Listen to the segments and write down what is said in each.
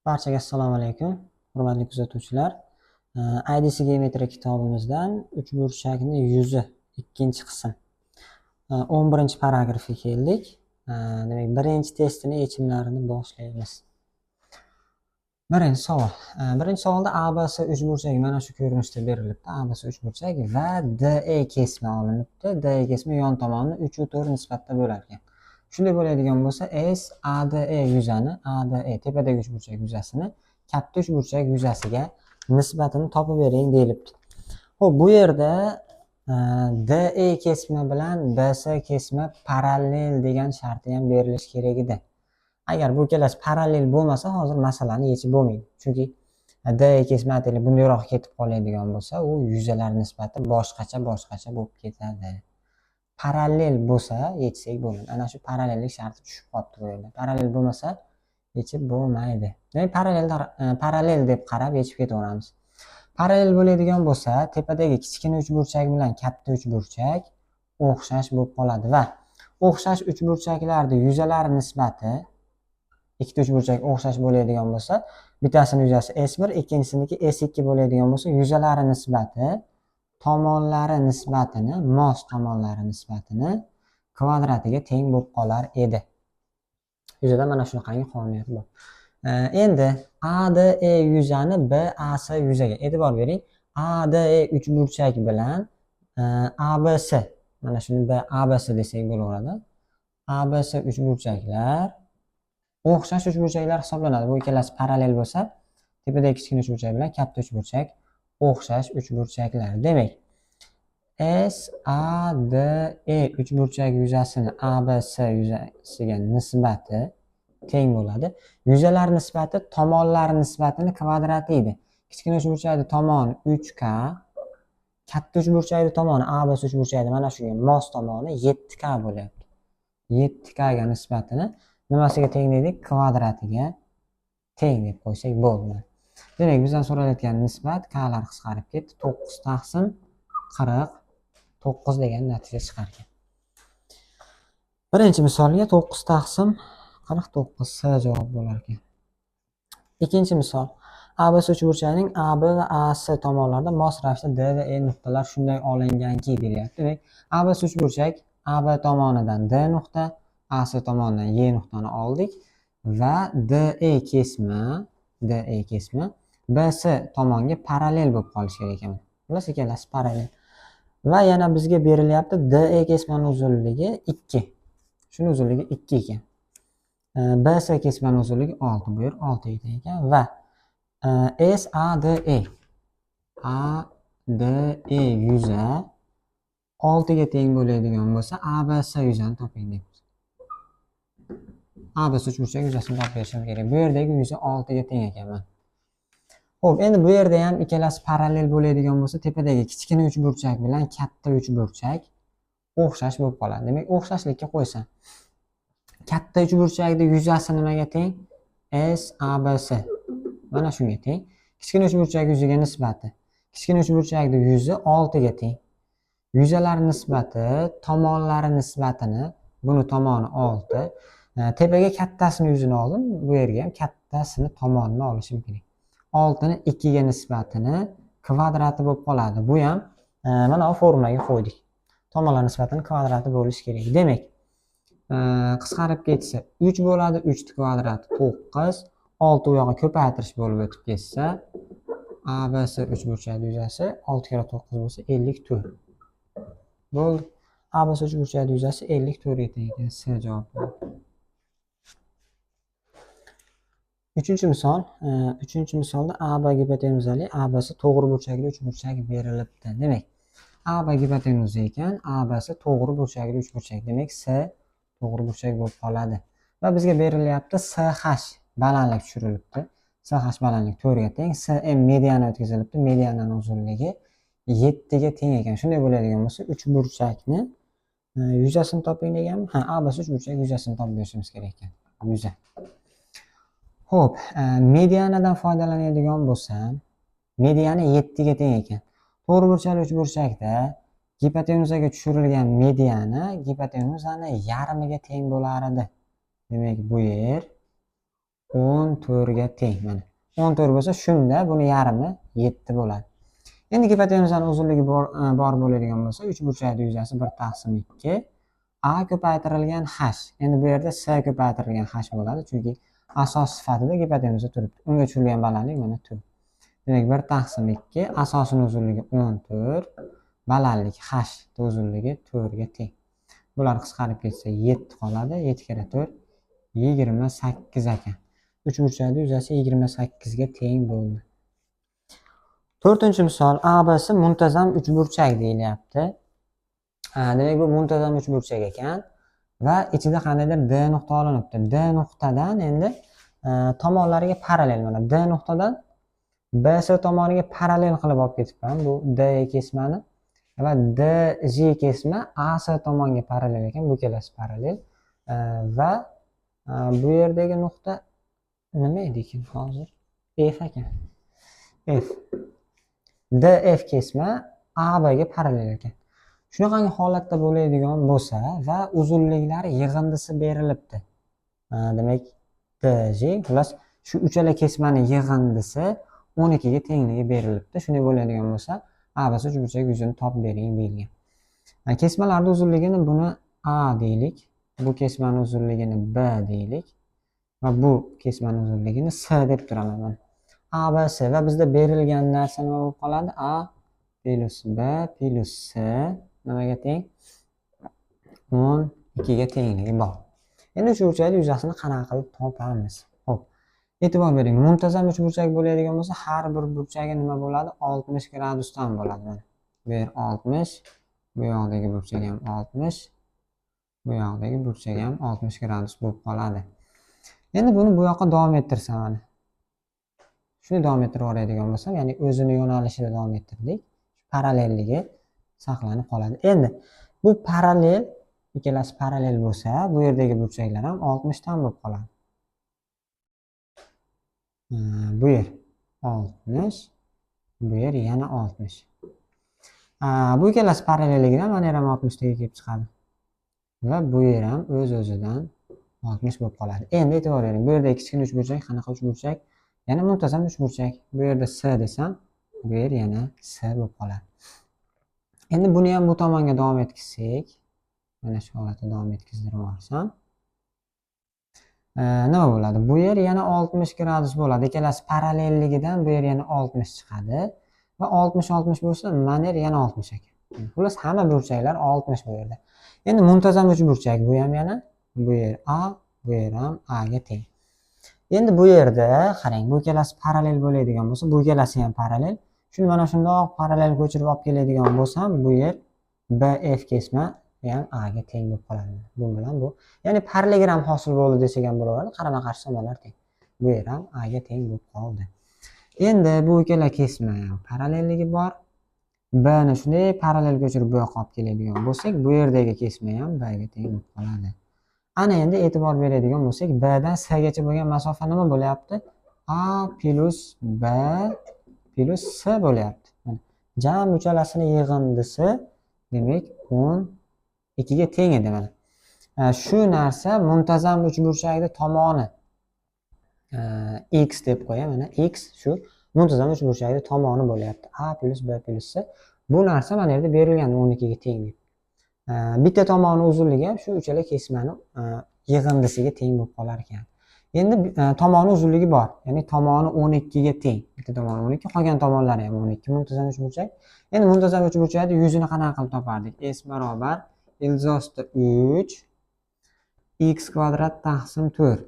Barchaga assalomu alaykum, hurmatli kuzatuvchilar. IDC geometriya kitobimizdan uchburchakni yuzi ikkinchi qism 11-paragrafga keldik. Demak, birinchi testini yechimlarini boshlaymiz. Birinchi savol. Birinchi savolda ABC uchburchagi mana shu ko'rinishda berilibdi. ABC uchburchak va DE kesma olinibdi. DE kesma yon tomonni 3 va 4 nisbatda bo'lar ekan. Shunday bo'ladigan bo'lsa, S ADE yuzani, ADE tepadagi uchburchak yuzasini katta uchburchak yuzasiga nisbatini topib bering deyilibdi. Xo'p, bu yerda DE kesma bilan BC kesma parallel degan sharti ham berilishi kerak edi. Agar bu ikkalasi parallel bo'lmasa, hozir masalani yechib bo'lmaydi. Chunki DE kesma aytaylik bundayroq ketib qoladigan bo'lsa, u yuzalar nisbati boshqacha bo'lib ketadi. Parallel bo'lsa yechsak bo'ladi. Ana shu parallellik sharti tushib qolibdi bu yerda. Parallel bo'lmasa yechib bo'lmaydi. Demak, parallel deb qarab yechib ketaveramiz. Parallel bo'ladigan bo'lsa, tepadagi kichkina uchburchak bilan katta uchburchak o'xshash bo'lib qoladi va o'xshash uchburchaklarning yuzalari nisbati, ikkita uchburchak o'xshash bo'ladigan bo'lsa, bittasini yuzasi S1, ikkinchisiniki S2 bo'ladigan bo'lsa, yuzalari nisbati tomonlari nisbatini, mos tomonlari nisbatini kvadratiga teng bo'lib qolar edi. Yuzada mana shunaqangi qonuniyat bor. Endi ADE yuzani BAC yuzaga e'tibor bering. ADE uchburchak bilan ABC, mana shuni ABC desak bo'laveradi. ABC uchburchaklar o'xshash uchburchaklar hisoblanadi. Bu ikkalasi parallel bo'lsa, tepadagi kichkina uchburchak bilan katta uchburchak o'xshash uchburchaklar. Demak, SADE uchburchak yuzasini ABC yuzasiga nisbati teng bo'ladi. Yuzalar nisbati tomonlar nisbatini kvadrati edi. Kichkina uchburchakning tomoni 3K, katta uchburchakning tomoni ABC uchburchakning mana shunga mos tomoni 7K bo'lyapti. 7K ga nisbatini nimasiga teng dedik? Kvadratiga teng deb qo'ysak bo'ldi. Demak, bizdan so'ralayotgan nisbat klar qisqarib ketdi. 9 taqsim 49 degan natija chiqar ekan. Birinchi misolga 9 taqsim 49 S javob bo'lar ekan. Ikkinchi misol. ABC uchburchagining AB va AC tomonlarida mos ravishda D va E nuqtalar shunday olinganki deyilyapti. Demak, ABC uchburchak AB tomonidan D nuqta, AC tomonidan E nuqtani oldik va DE kesma BC tomonga parallel bo'lib qolishi kerak ekan. Xullas, ikkalasi parallel. Va yana bizga berilyapti DE kesmani uzunligi 2. Shuni uzunligi 2 ekan. BC kesmani uzunligi 6, bu yer 6 ga teng ekan va SADE ADE yuza 6 ga teng bo'ladigan bo'lsa, ABC yuzani toping deyapti. ABC uchburchak yuzasini topib berishimiz kerak. Bu yerdagi yuza 6 ga teng ekan mana. Xo'p, endi bu yerda ham ikkalasi parallel bo'ladigan bo'lsa, tepadagi kichkina uchburchak bilan katta uchburchak o'xshash bo'lib qoladi. Demak, o'xshashlikka qo'ysam, katta uchburchakning yuzasi nimaga teng? SABC. Mana shunga teng. Kichkina uchburchak yuziga nisbati. Kichkina uchburchakning yuzi 6 ga teng. Yuzalar nisbati tomonlari nisbatini, buni tomoni 6. Tepaga kattasini yuzini oldim, bu yerga ham kattasini tomonini olishim kerak. 6 ni 2 ga nisbatini kvadrati bo'lib qoladi. Bu ham mana bu formulaga qo'ydik. Tomonlar nisbatini kvadrati bo'lishi kerak. Demak, qisqarib ketsa 3 bo'ladi, 3 kvadrati 9, 6 u yog'i ko'paytirish bo'lib o'tib ketsa, ABC uchburchak yuzasi 6 karra 9 bo'lsa 54. Bo'ldi. ABC uchburchak yuzasi 54 ga teng ekan. S javob bo'ladi. Uchinchi misol, uchinchi misolda AB gipotenuzali ABC to'g'ri burchakli uchburchak berilibdi. Demak, AB gipotenuza ekan, ABC to'g'ri burchakli uchburchak. Demak, S to'g'ri burchak bo'lib qoladi. Va bizga berilyapti SH balandlik tushirilibdi. SH balandlik 4 ga teng, SM mediana o'tkazilibdi. Mediananing uzunligi 7 ga teng ekan. Shunday bo'ladigan bo'lsa, uchburchakni yuzasini toping deganmi? Ha, ABC uchburchak yuzasini topib berishimiz kerak ekan. Yuza. Xo'p, medianadan foydalanadigan bo'lsam, mediana 7 ga teng ekan. To'g'ri burchakli uchburchakda gipotenuzaga tushirilgan mediana gipotenuzani yarmiga teng bo'lar edi. Demak, bu yer 14 ga teng. Mana 14 bo'lsa, shunda buni yarmi 7 bo'ladi. Endi gipotenuzani uzunligi bor bo'ladigan bo'lsa, uchburchakni yuzasi 1 taqsim 2 a ko'paytirilgan h. Endi bu yerda s ko'paytirilgan h bo'ladi, chunki asos sifatida gipotenuza turibdi. Unga tushirilgan balandlik mana 4. Demak, 1 taqsim 2 asosini uzunligi 14, balandlik h uzunligi 4 ga teng. Bular qisqarib ketsa 7 qoladi. 7 kere 4 28 ekan. Uchburchakni yuzasi 28 ga teng bo'ldi. To'rtinchi misol, ABC muntazam uchburchak deyilyapti. Demak, bu muntazam uchburchak ekan va ichida qandaydir D nuqta olinibdi. D nuqtadan endi tomonlariga parallel, mana D nuqtadan BC tomoniga parallel qilib olib ketibman bu D kesmani va DG kesma AC tomonga parallel ekan, bu ikkalasi parallel. Va bu yerdagi nuqta nima edi ekan hozir? F ekan. F. DF kesma AB ga parallel ekan. Shunaqangi holatda bo'ladigan bo'lsa va uzunliklar yig'indisi berilibdi. Demak, DG, xullas shu uchala kesmani yig'indisi 12 ga tengligi berilibdi. Shunday bo'ladigan bo'lsa, ABC uchburchak yuzini topib bering deyilgan. Kesmalarning uzunligini buni A deylik, bu kesmani uzunligini B deylik va bu kesmani uzunligini S deb turaman mana. A, B, S va bizda berilgan narsa nima bo'lib qoladi? A plus B plus S nimaga teng? 12 ga tengligi bor. Endi uchburchakning yuzasini qanaqa qilib topamiz? Xo'p. E'tibor bering, muntazam uchburchak bo'ladigan bo'lsa, har bir burchagi nima bo'ladi? 60 gradusdan bo'ladi mana. Bu yer 60, bu yoqdagi burchak ham 60, bu yoqdagi burchak ham 60 gradus bo'lib qoladi. Endi buni bu yoqqa davom ettirsam mana. Shuni davom ettirib yuboradigan bo'lsam, ya'ni o'zini yo'nalishida davom ettirdik. Parallelligi saqlanib qoladi. Endi bu parallel, ikkalasi parallel bo'lsa, bu yerdagi burchaklar ham 60 dan bo'lib qoladi. Bu yer 60, bu yer yana 60. Bu ikkalasi parallelligidan mana yer ham 60 taga kelib chiqadi. Va bu yer ham o'z-o'zidan 60 bo'lib qoladi. Endi e'tibor bering, bu yerda kichkina uchburchak qanaqa uchburchak? Yana muntazam uchburchak. Bu yerda S desam, bu yer yana S bo'lib qoladi. Endi buni ham bu tomonga davom etkazsak, mana shu holatda davom etkazdirib yuborsam, nima bo'ladi? Bu yer yana 60 gradus bo'ladi. Ikkalasi parallelligidan bu yer yana 60 chiqadi va 60 60 bo'lsa, mana yer yana 60 ekan. Xullas, hamma burchaklar 60 bu yerda. Endi muntazam uchburchak bu ham yana bu yer A, bu yer ham A ga teng. Endi bu yerda qarang, bu ikkalasi parallel bo'ladigan bo'lsa, bu ikkalasi ham parallel. Shuni mana shundoq parallel ko'chirib olib keladigan bo'lsam, bu yer BF kesma ham A ga teng bo'lib qoladi. Bu bilan bu, ya'ni parallelogram hosil bo'ldi desak ham bo'laveradi, qarama-qarshi tomonlar teng. Bu yer ham A ga teng bo'lib qoldi. Endi bu ikkala kesma ham parallelligi bor. B ni shunday parallel ko'chirib bu yoqqa olib keladigan bo'lsak, bu yerdagi kesma ham B ga teng bo'lib qoladi. Ana endi e'tibor beradigan bo'lsak, B dan S gacha bo'lgan masofa nima bo'lyapti? A plus B plus S bo'lyapti. Jam uchalasini yig'indisi demak 12 ga teng edi mana. Shu narsa muntazam uchburchakni tomoni x deb qo'yay, mana x shu muntazam uchburchakni tomoni bo'lyapti. A plus B plus S. Bu narsa mana yerda berilgan 12 ga teng deb. Bitta tomoni uzunligi ham shu uchala kesmani yig'indisiga teng bo'lib qolar ekan. Endi tomoni uzunligi bor, ya'ni tomoni 12 ga teng. Bitta tomoni 12, qolgan tomonlari ham 12 muntazam uchburchak. Endi muntazam uchburchakni yuzini qanaqa qilib topardik? S barobar ildiz osti 3 x kvadrat taqsim 4.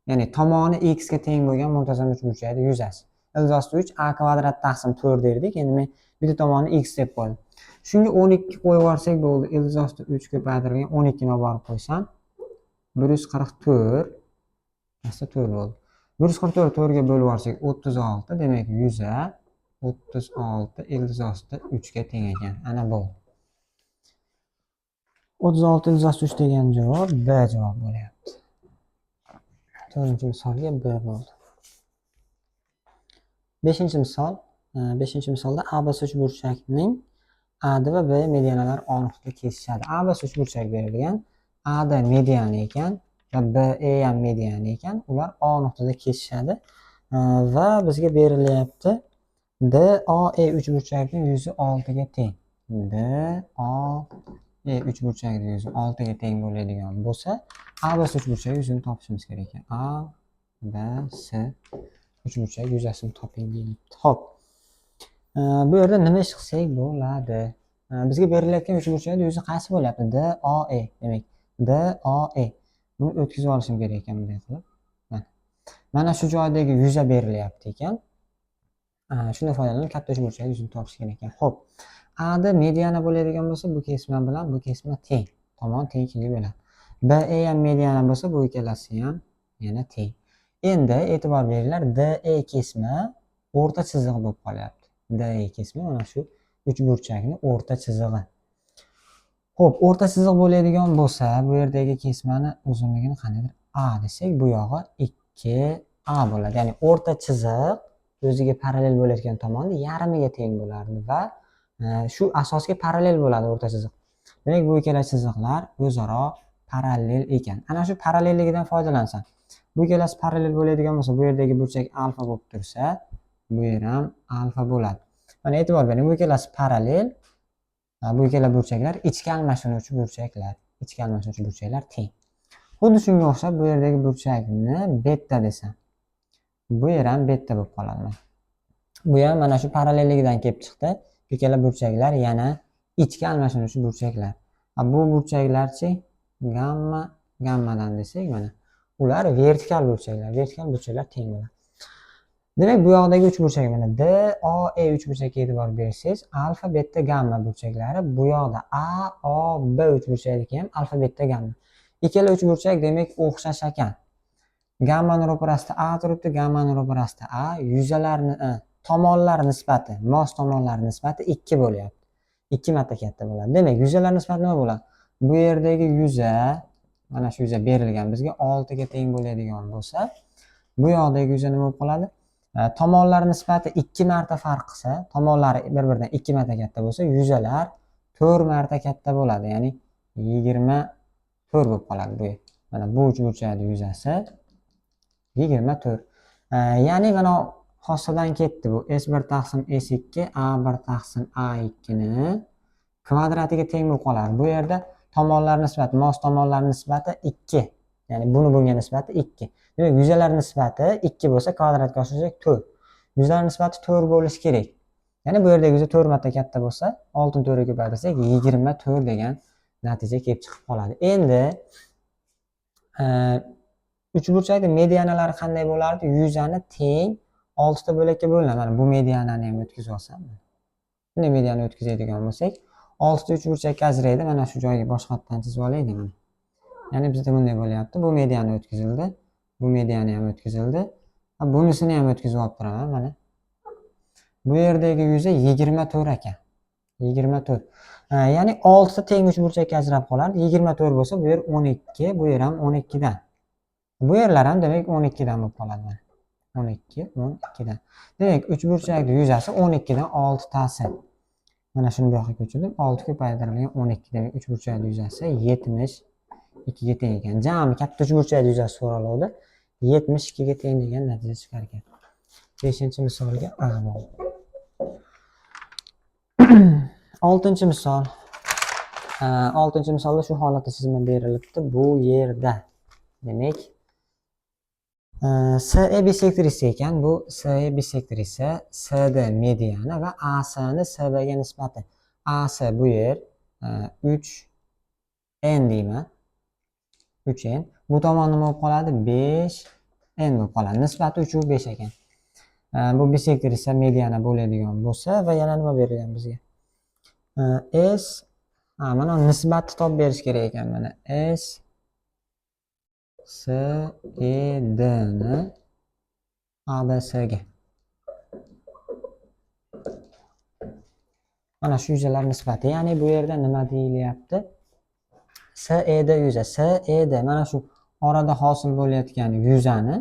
Ya'ni tomoni x ga teng bo'lgan muntazam uchburchakni yuzasi. Ildiz osti 3 a kvadrat taqsim 4 derdik. Endi men bitta tomoni x deb qo'ydim. Shunga 12 qo'yib yuborsak bo'ldi. Ildiz osti 3 ko'paytirilgan 12 ni olib borib qo'ysam 144 pastda 4 bo'ldi. 144 4 ga bo'lib yuborsak 36, demak 100 36 ildiz osti 3 ga teng ekan. Ana bo'ldi. 36 ildiz osti 3 degan javob B javob bo'lyapti. To'rtinchi misolga B bo'ldi. Beshinchi misol. Beshinchi misolda ABC uchburchakning AD va B medianalar O nuqtada kesishadi. ABC uchburchak berilgan. AD mediana ekan. Va BE ham mediana ekan. Ular O nuqtada kesishadi. Va bizga berilyapti DOE uchburchakning yuzi 6 ga teng. DOE uchburchakning yuzi 6 ga teng bo'ladigan bo'lsa, ABC uchburchak yuzini topishimiz kerak ekan. ABC uchburchak yuzasini toping deyilibdi. Xo'p. Bu yerda nima ish qilsak bo'ladi? Bizga berilayotgan uchburchakning yuzi qaysi bo'lyapti? DOE. Demak, DOE. Buni o'tkazib olishim kerak ekan bunday qilib. Mana shu joydagi yuza berilyapti ekan. Shundan foydalanib katta uchburchak yuzini topish kerak ekan. Xo'p. AD mediana bo'ladigan bo'lsa, bu kesma bilan bu kesma teng. Tomon tenglik bo'ladi. BE ham mediana bo'lsa, bu ikkalasi ham yana teng. Endi e'tibor beringlar, DE kesma o'rta chizig'i bo'lib qolyapti. DE kesma mana shu uchburchakni o'rta chizig'i. Xo'p, o'rta chiziq bo'ladigan bo'lsa, bu yerdagi kesmani uzunligini qandaydir A desak, bu yog'i 2A bo'ladi. Ya'ni o'rta chiziq o'ziga parallel bo'layotgan tomonni yarmiga teng bo'lardi va shu asosga parallel bo'ladi o'rta chiziq. Demak, bu ikkala chiziqlar o'zaro parallel ekan. Ana shu parallelligidan foydalansam, bu ikkalasi parallel bo'ladigan bo'lsa, bu yerdagi burchak alfa bo'lib tursa, bu yer ham alfa bo'ladi. Mana e'tibor bering, bu ikkalasi parallel. Bu ikkala burchaklar ichki almashinuvchi burchaklar. Ichki almashinuvchi burchaklar teng. Xuddi shunga o'xshab bu yerdagi burchakni beta desam, bu yer ham beta bo'lib qoladi. Bu ham mana shu parallelligidan kelib chiqdi. Ikkala burchaklar yana ichki almashinuvchi burchaklar. Bu burchaklarchi gamma gammadan desak, mana ular vertikal burchaklar. Vertikal burchaklar teng bo'ladi. Demak, bu yoqdagi uchburchak mana DOE uchburchakka e'tibor bersangiz, alfa, beta, gamma burchaklari, bu yoqda A, O, B uchburchagniki ham alfa, beta, gamma. Ikkala uchburchak demak o'xshash ekan. Gammani ro'parasida A turibdi, gammani ro'parasida A, yuzalarni tomonlar nisbati, mos tomonlar nisbati 2 bo'lyapti. 2 marta katta bo'ladi. Demak, yuzalar nisbati nima bo'ladi? Bu yerdagi yuza, mana shu yuza berilgan bizga 6 ga teng bo'ladigan bo'lsa, bu yoqdagi yuza nima bo'lib qoladi? Tomonlar nisbati 2 marta farq qilsa, tomonlari bir-biridan 2 marta katta bo'lsa, yuzalar 4 marta katta bo'ladi. Ya'ni 24 bo'lib qoladi bu yer. Mana bu uchburchakning yuzasi 24. Ya'ni mana hosidan ketdi bu S1 taqsim S2 A1 taqsim A2 ni kvadratiga teng bo'lib qoladi. Bu yerda tomonlar nisbati, mos tomonlar nisbati 2. Ya'ni buni bunga nisbati 2. Demak, yuzalar nisbati 2 bo'lsa, kvadratga oshirsak 4. Yuzalar nisbati 4 bo'lishi kerak. Ya'ni bu yerdagi yuza 4 marta katta bo'lsa, 6 ni 4 ga ko'paytirsak 24 degan natija kelib chiqib qoladi. Endi uchburchakning medianalari qanday bo'lardi? Yuzani teng 6 ta bo'lakka bo'linadi. Mana bu medianani ham o'tkazib olsam. Bunday mediani o'tkazadigan bo'lsak, 6 ta uchburchakka ajraydi. Mana shu joyga boshqatdan chizib olaylik mana. Ya'ni bizda bunday bo'lyapti. Bu mediani o'tkazildi. Bu mediani ham o'tkazildi. Bunisini ham o'tkazib olib turaman mana. Bu yerdagi yuza 24 ekan. 24. Ya'ni 6 ta teng uchburchakka ajrab qolardi. 24 bo'lsa, bu yer 12, bu yer ham 12 dan. Bu yerlar ham demak 12 dan bo'lib qoladi mana. 12, 12 dan. Demak, uchburchakning yuzasi 12 dan 6 tasi. Mana shuni bu yoqqa ko'chirdim. 6 ko'paytirilgan 12, demak uchburchakning yuzasi 72 ga teng ekan. Jami katta uchburchakning yuzasi so'raluvdi. 72 ga teng degan natija chiqar ekan. 5-misolga A bo'ldi. 6-misol. 6-misolda shu holatda chizma berilibdi bu yerda. Demak, SE bisektrisa ekan. Bu SE bisektrisa, SD mediana va AS ni SB ga nisbati. AS bu yer 3 n deyman. 3 n. Bu tomon nima bo'lib qoladi? 5 n bo'lib qoladi. Nisbati 3 u 5 ekan. Bu bisektrisa mediana bo'ladigan bo'lsa va yana nima berilgan bizga? S mana nisbatni topib berish kerak ekan mana S S E D ni ABC ga. Mana shu yuzalar nisbati. Ya'ni bu yerda nima deyilyapti? SED yuza, SED mana shu orada hosil bo'layotgan yuzani,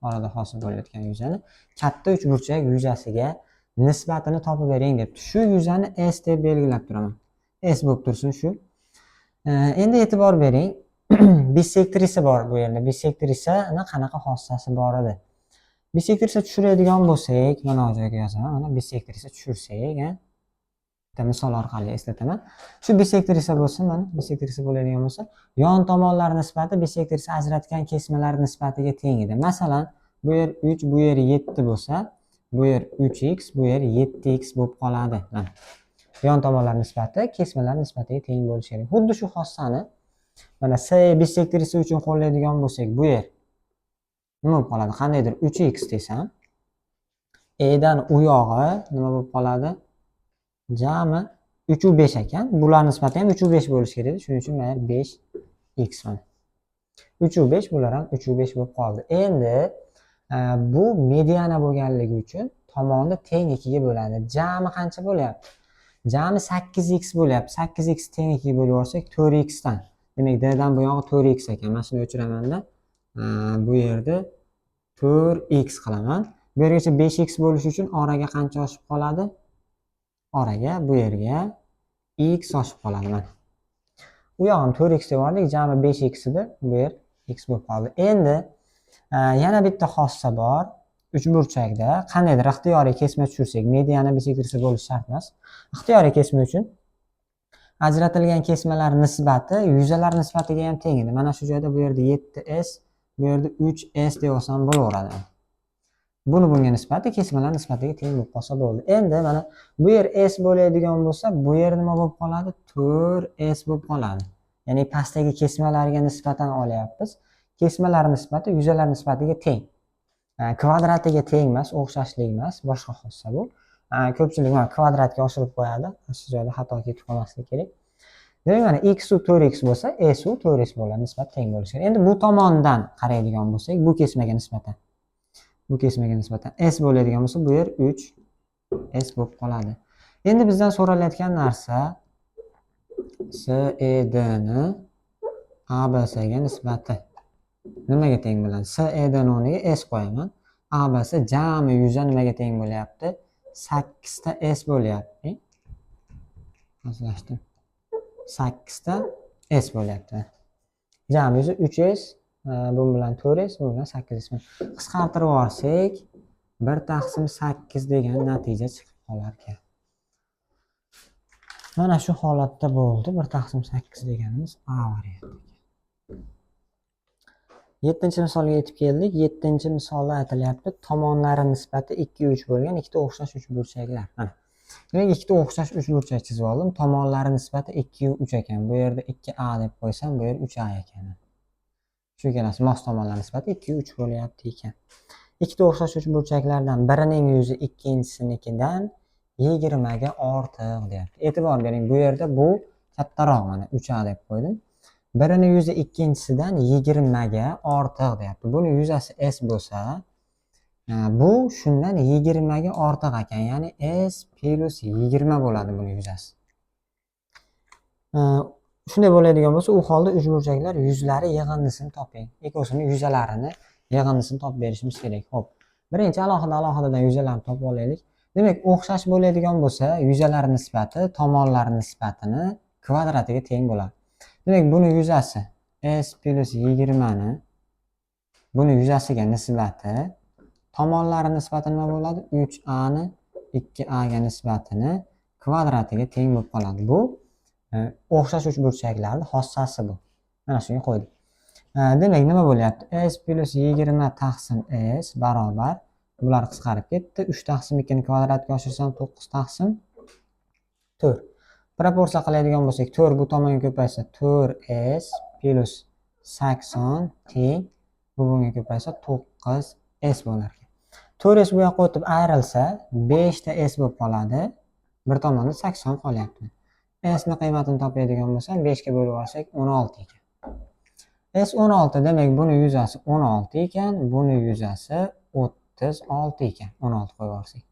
orada hosil bo'layotgan yuzani katta uchburchak yuzasiga nisbatini topib bering debdi. Shu yuzani S deb belgilab turaman. S bo'lib tursin shu. Endi e'tibor bering. Bissektrisa bor bu yerda. Bissektrisani qanaqa xossasi bor edi? Bissektrisa tushiradigan bo'lsak, mana bu joyga yozaman. Mana bissektrisa tushirsak, bitta misol orqali eslataman. Shu bissektrisa bo'lsa, mana bissektrisa bo'ladigan bo'lsa, yon tomonlar nisbati bissektrisa ajratgan kesmalar nisbatiga teng edi. Masalan, bu yer 3, bu yer 7 bo'lsa, bu yer 3x, bu yer 7x bo'lib qoladi. Mana. Yon tomonlar nisbati kesmalar nisbatiga teng bo'lishi kerak. Xuddi shu xossani mana C bissektrisa uchun qo'llaydigan bo'lsak, bu yer nima bo'lib qoladi? Qandaydir 3x desam, E dan u yog'i nima bo'lib qoladi? Jami 3 u 5 ekan. Bular nisbati ham 3 u 5 bo'lishi kerak edi. Shuning uchun mana 5x mana. 3 u 5, bular ham 3 u 5 bo'lib qoldi. Endi bu mediana bo'lganligi uchun tomonni teng 2 ga bo'ladi. Jami qancha bo'lyapti? Jami 8x bo'lyapti. 8x teng 2 ga bo'lib yuborsak 4x dan. Demak, D dan bu yog'i 4x ekan. Mana shuni o'chiramanda, bu yerda 4x qilaman. Bu yergacha 5x bo'lishi uchun oraga qancha oshib qoladi? Oraga bu yerga x oshib qoladi mana. U yog'ini 4x deb oldik, jami 5x edi. Bu yer x bo'lib qoldi. Endi yana bitta xossa bor. Uchburchakda qandaydir ixtiyoriy kesma tushirsak, mediana bissektrisa bo'lishi shart emas. Ixtiyoriy kesma uchun ajratilgan kesmalar nisbati yuzalar nisbatiga ham teng edi. Mana shu joyda bu yerda 7s, bu yerda 3s deb olsam bo'laveradi. Buni bunga nisbati kesmalar nisbatiga teng bo'lib qolsa bo'ldi. Endi mana bu yer s bo'ladigan bo'lsa, bu yer nima bo'lib qoladi? 4s bo'lib qoladi. Ya'ni pastdagi kesmalarga nisbatan olyapmiz. Kesmalar nisbati yuzalar nisbatiga teng. Kvadratiga teng emas, o'xshashlik emas, boshqa xossa bu. Ko'pchilik mana kvadratga oshirib qo'yadi. Shu joyda xato ketib qolmasligi kerak. Demak, mana x u 4x bo'lsa, s u 4s bo'ladi, nisbat teng bo'lishi kerak. Endi bu tomondan qaraydigan bo'lsak, bu kesmaga nisbatan. Bu kesmaga nisbatan s bo'ladigan bo'lsa, bu yer 3 s bo'lib qoladi. Endi bizdan so'ralayotgan narsa SED ni ABC ga nisbati nimaga teng bo'ladi? SED ni o'rniga S qo'yaman. ABC jami yuza nimaga teng bo'lyapti? 8 ta S bo'lyapti. Hazillashdim. 8 ta S bo'lyapti. Jami yuza 3S, bu bilan 4S, bu bilan 8S. Qisqartirib yuborsak, 1 taqsim 8 degan natija chiqib qolar ekan. Mana shu holatda bo'ldi. 1 taqsim 8 deganimiz A varianti ekan. 7 misolga yetib keldik. 7 misolda aytilyapti, tomonlari nisbati 2 3 bo'lgan ikkita o'xshash uchburchaklar. Mana. Demak, ikkita o'xshash uchburchak chizib oldim. Tomonlari nisbati 2 3 ekan. Bu yerda 2a deb qo'ysam, bu yer 3a ekan. Shu ikkalasi mos tomonlar nisbati 2 3 bo'lyapti ekan. Ikkita o'xshash uchburchaklardan birining yuzi ikkinchisinikidan 20 ga ortiq deyapti. E'tibor bering, bu yerda bu kattaroq, mana 3a deb qo'ydim. Birini yuzi ikkinchisidan 20 ga ortiq deyapti. Buni yuzasi s bo'lsa, bu shundan 20 ga ortiq ekan. Ya'ni s plus 20 bo'ladi buni yuzasi. Shunday bo'ladigan bo'lsa, u holda uchburchaklar yuzlari yig'indisini toping. Ikkovsini yuzalarini yig'indisini topib berishimiz kerak. Xo'p. Birinchi alohida alohidadan yuzalarni topib olaylik. Demak, o'xshash bo'ladigan bo'lsa, yuzalar nisbati tomonlar nisbatini kvadratiga teng bo'ladi. Demak, buni yuzasi s plus 20 ni buni yuzasiga nisbati tomonlari nisbati nima bo'ladi? 3a ni 2a ga nisbatini kvadratiga teng bo'lib qoladi. Bu o'xshash uchburchaklarni xossasi bu. Mana shunga qo'ydik. Demak, nima bo'lyapti? S plus 20 taqsim s barobar, bular qisqarib ketdi. 3 taqsim 2 ni kvadratga oshirsam 9 taqsim 4. Proporsiya qiladigan bo'lsak, 4 bu tomonga ko'paysa 4s plus 80 teng bu bunga ko'paysa 9s bo'lar ekan. 4s bu yoqqa o'tib ayrilsa 5 ta s bo'lib qoladi. Bir tomonda 80 qolyapti. S ni qiymatini topadigan bo'lsam, 5 ga bo'lib olsak 16 ekan. S 16, demak, buni yuzasi 16 ekan, buni yuzasi 36 ekan. 16 qo'yib yuborsak.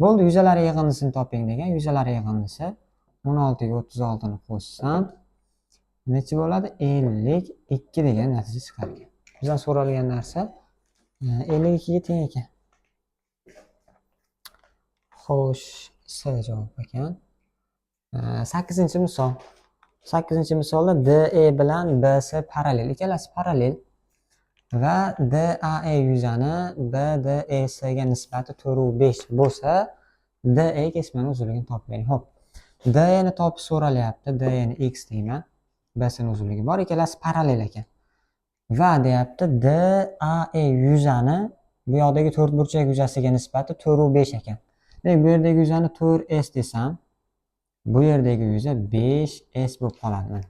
Bo'ldi, yuzalar yig'indisini toping degan. Yuzalar yig'indisi 16 ga 36 ni qo'shsam necha bo'ladi? 52 degan natija chiqar ekan. Bizdan so'ralgan narsa 52 ga teng ekan. Xo'sh, C javob ekan. 8 misol. 8-misolda DE bilan BS parallel, ikkalasi parallel va DAE yuzani BDES ga nisbati 4 5 bo'lsa, DE kesmani uzunligini topib bering. Xo'p, DE ni topish so'ralyapti. DE ni x deyman. BS ni uzunligi bor, ikkalasi parallel ekan. Va deyapti, DAE yuzani bu yoqdagi to'rtburchak yuzasiga nisbati 4 5 ekan. Demak, bu yerdagi yuzani 4S desam, bu yerdagi yuza 5S bo'lib qoladi mana.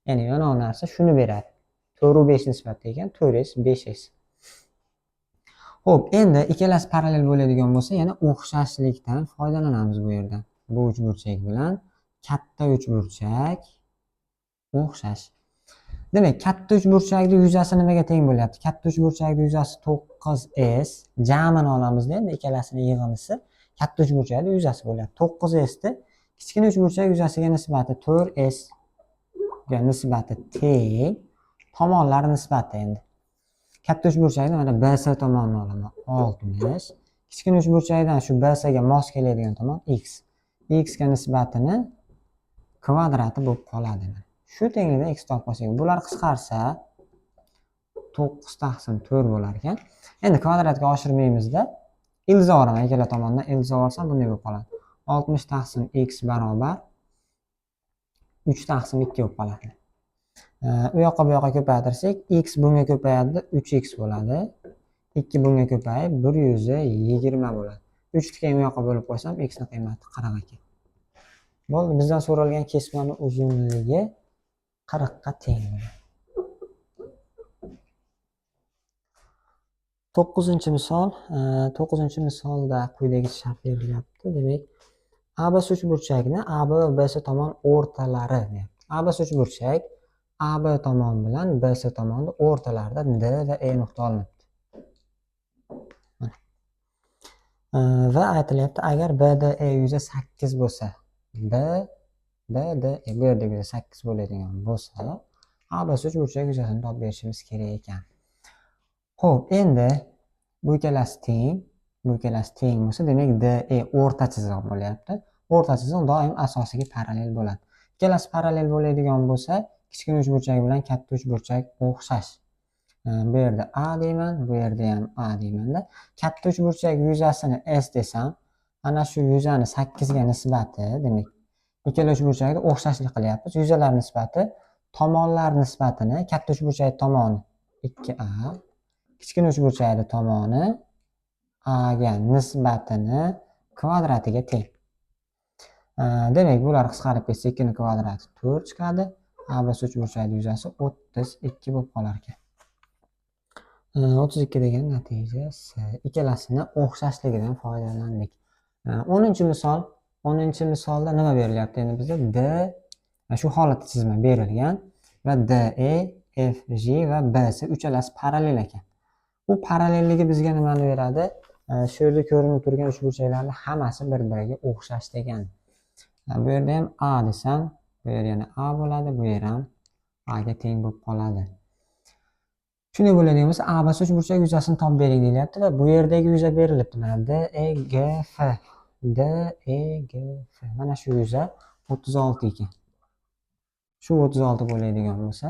Ya'ni yonog'i narsa shuni beradi. 4 5 nisbatda ekan, 4S, 5S. Xo'p, endi ikkalasi parallel bo'ladigan bo'lsa, yana o'xshashlikdan foydalanamiz bu yerda. Bu uchburchak bilan katta uchburchak o'xshash. Demak, katta uchburchakni yuzasi nimaga teng bo'lyapti? Katta uchburchakni yuzasi 9S, jamini olamizda endi ikkalasini yig'indisi katta uchburchakni yuzasi bo'lyapti. 9S ni kichkina uchburchak yuzasiga nisbati 4S ga nisbati teng tomonlar nisbati endi. Katta uchburchakni mana BS tomonini olaman 60. Kichkina uchburchakdan shu BS ga mos keladigan tomon x. X ga nisbatini kvadrati bo'lib qoladi. Shu tenglikdan x topib olsak, bular qisqarsa 9 taqsim 4 bo'lar ekan. Endi kvadratga oshirmaymizda, ildiz olaman, ikkala tomondan ildiz olsam bunday bo'lib qoladi. 60 taqsim x barobar 3 taqsim 2 bo'lib qoladi. U yoqqa bu yoqqa ko'paytirsak, x bunga ko'payadi, 3x bo'ladi. 2 bunga ko'payib 120 bo'ladi. 3 ni keyin u yoqqa bo'lib qo'ysam, x ni qiymati 40 ekan. Bo'ldi, bizdan so'ralgan kesmani uzunligi 40 ga teng bo'ladi. 9-misol, 9-misolda quyidagi shart berilyapti. Demak, ABC uchburchakni AB va BC tomon o'rtalari deyapti. ABC uchburchak AB tomon bilan BC tomonni o'rtalarida D va E nuqta olinibdi. Va aytilyapti, agar BDE yuza 8 bo'lsa, BDE bu yerda yuza 8 bo'ladigan bo'lsa, ABC uchburchak yuzasini topib berishimiz kerak ekan. Xo'p, endi bu ikkalasi teng, bu ikkalasi teng bo'lsa, demak DE o'rta chiziq bo'lyapti. O'rta chiziq doim asosiga parallel bo'ladi. Ikkalasi parallel bo'ladigan bo'lsa, kichkina uchburchak bilan katta uchburchak o'xshash. Bu yerda A deyman, bu yerda ham A deymanda. Katta uchburchak yuzasini S desam, ana shu yuzani 8 ga nisbati, demak, ikkala uchburchakni o'xshashlik qilyapmiz. Yuzalar nisbati tomonlar nisbatini, katta uchburchak tomoni 2A, kichkina uchburchakni tomoni A ga nisbatini kvadratiga teng. Demak, bular qisqarib ketsa 2 ning kvadrati 4 chiqadi. ABC uchburchakning yuzasi 32 bo'lib qolar ekan. 32 degan natija S. Ikkalasini o'xshashligidan foydalandik. 10-misol, 10-misolda nima berilyapti endi bizda? D shu holatda chizma berilgan va DE, FG va BC uchalasi parallel ekan. Bu parallelligi bizga nimani beradi? Shu yerda ko'rinib turgan uchburchaklarning hammasi bir-biriga o'xshash degan. Bu yerda ham A desam, bu yer yana A bo'ladi, bu yer ham A ga teng bo'lib qoladi. Shunday bo'ladigan bo'lsa, ABC uchburchak yuzasini topib bering deyilyapti va bu yerdagi yuza berilibdi. Mana DEGF. DEGF. Mana shu yuza 36 ekan. Shu 36 bo'ladigan bo'lsa,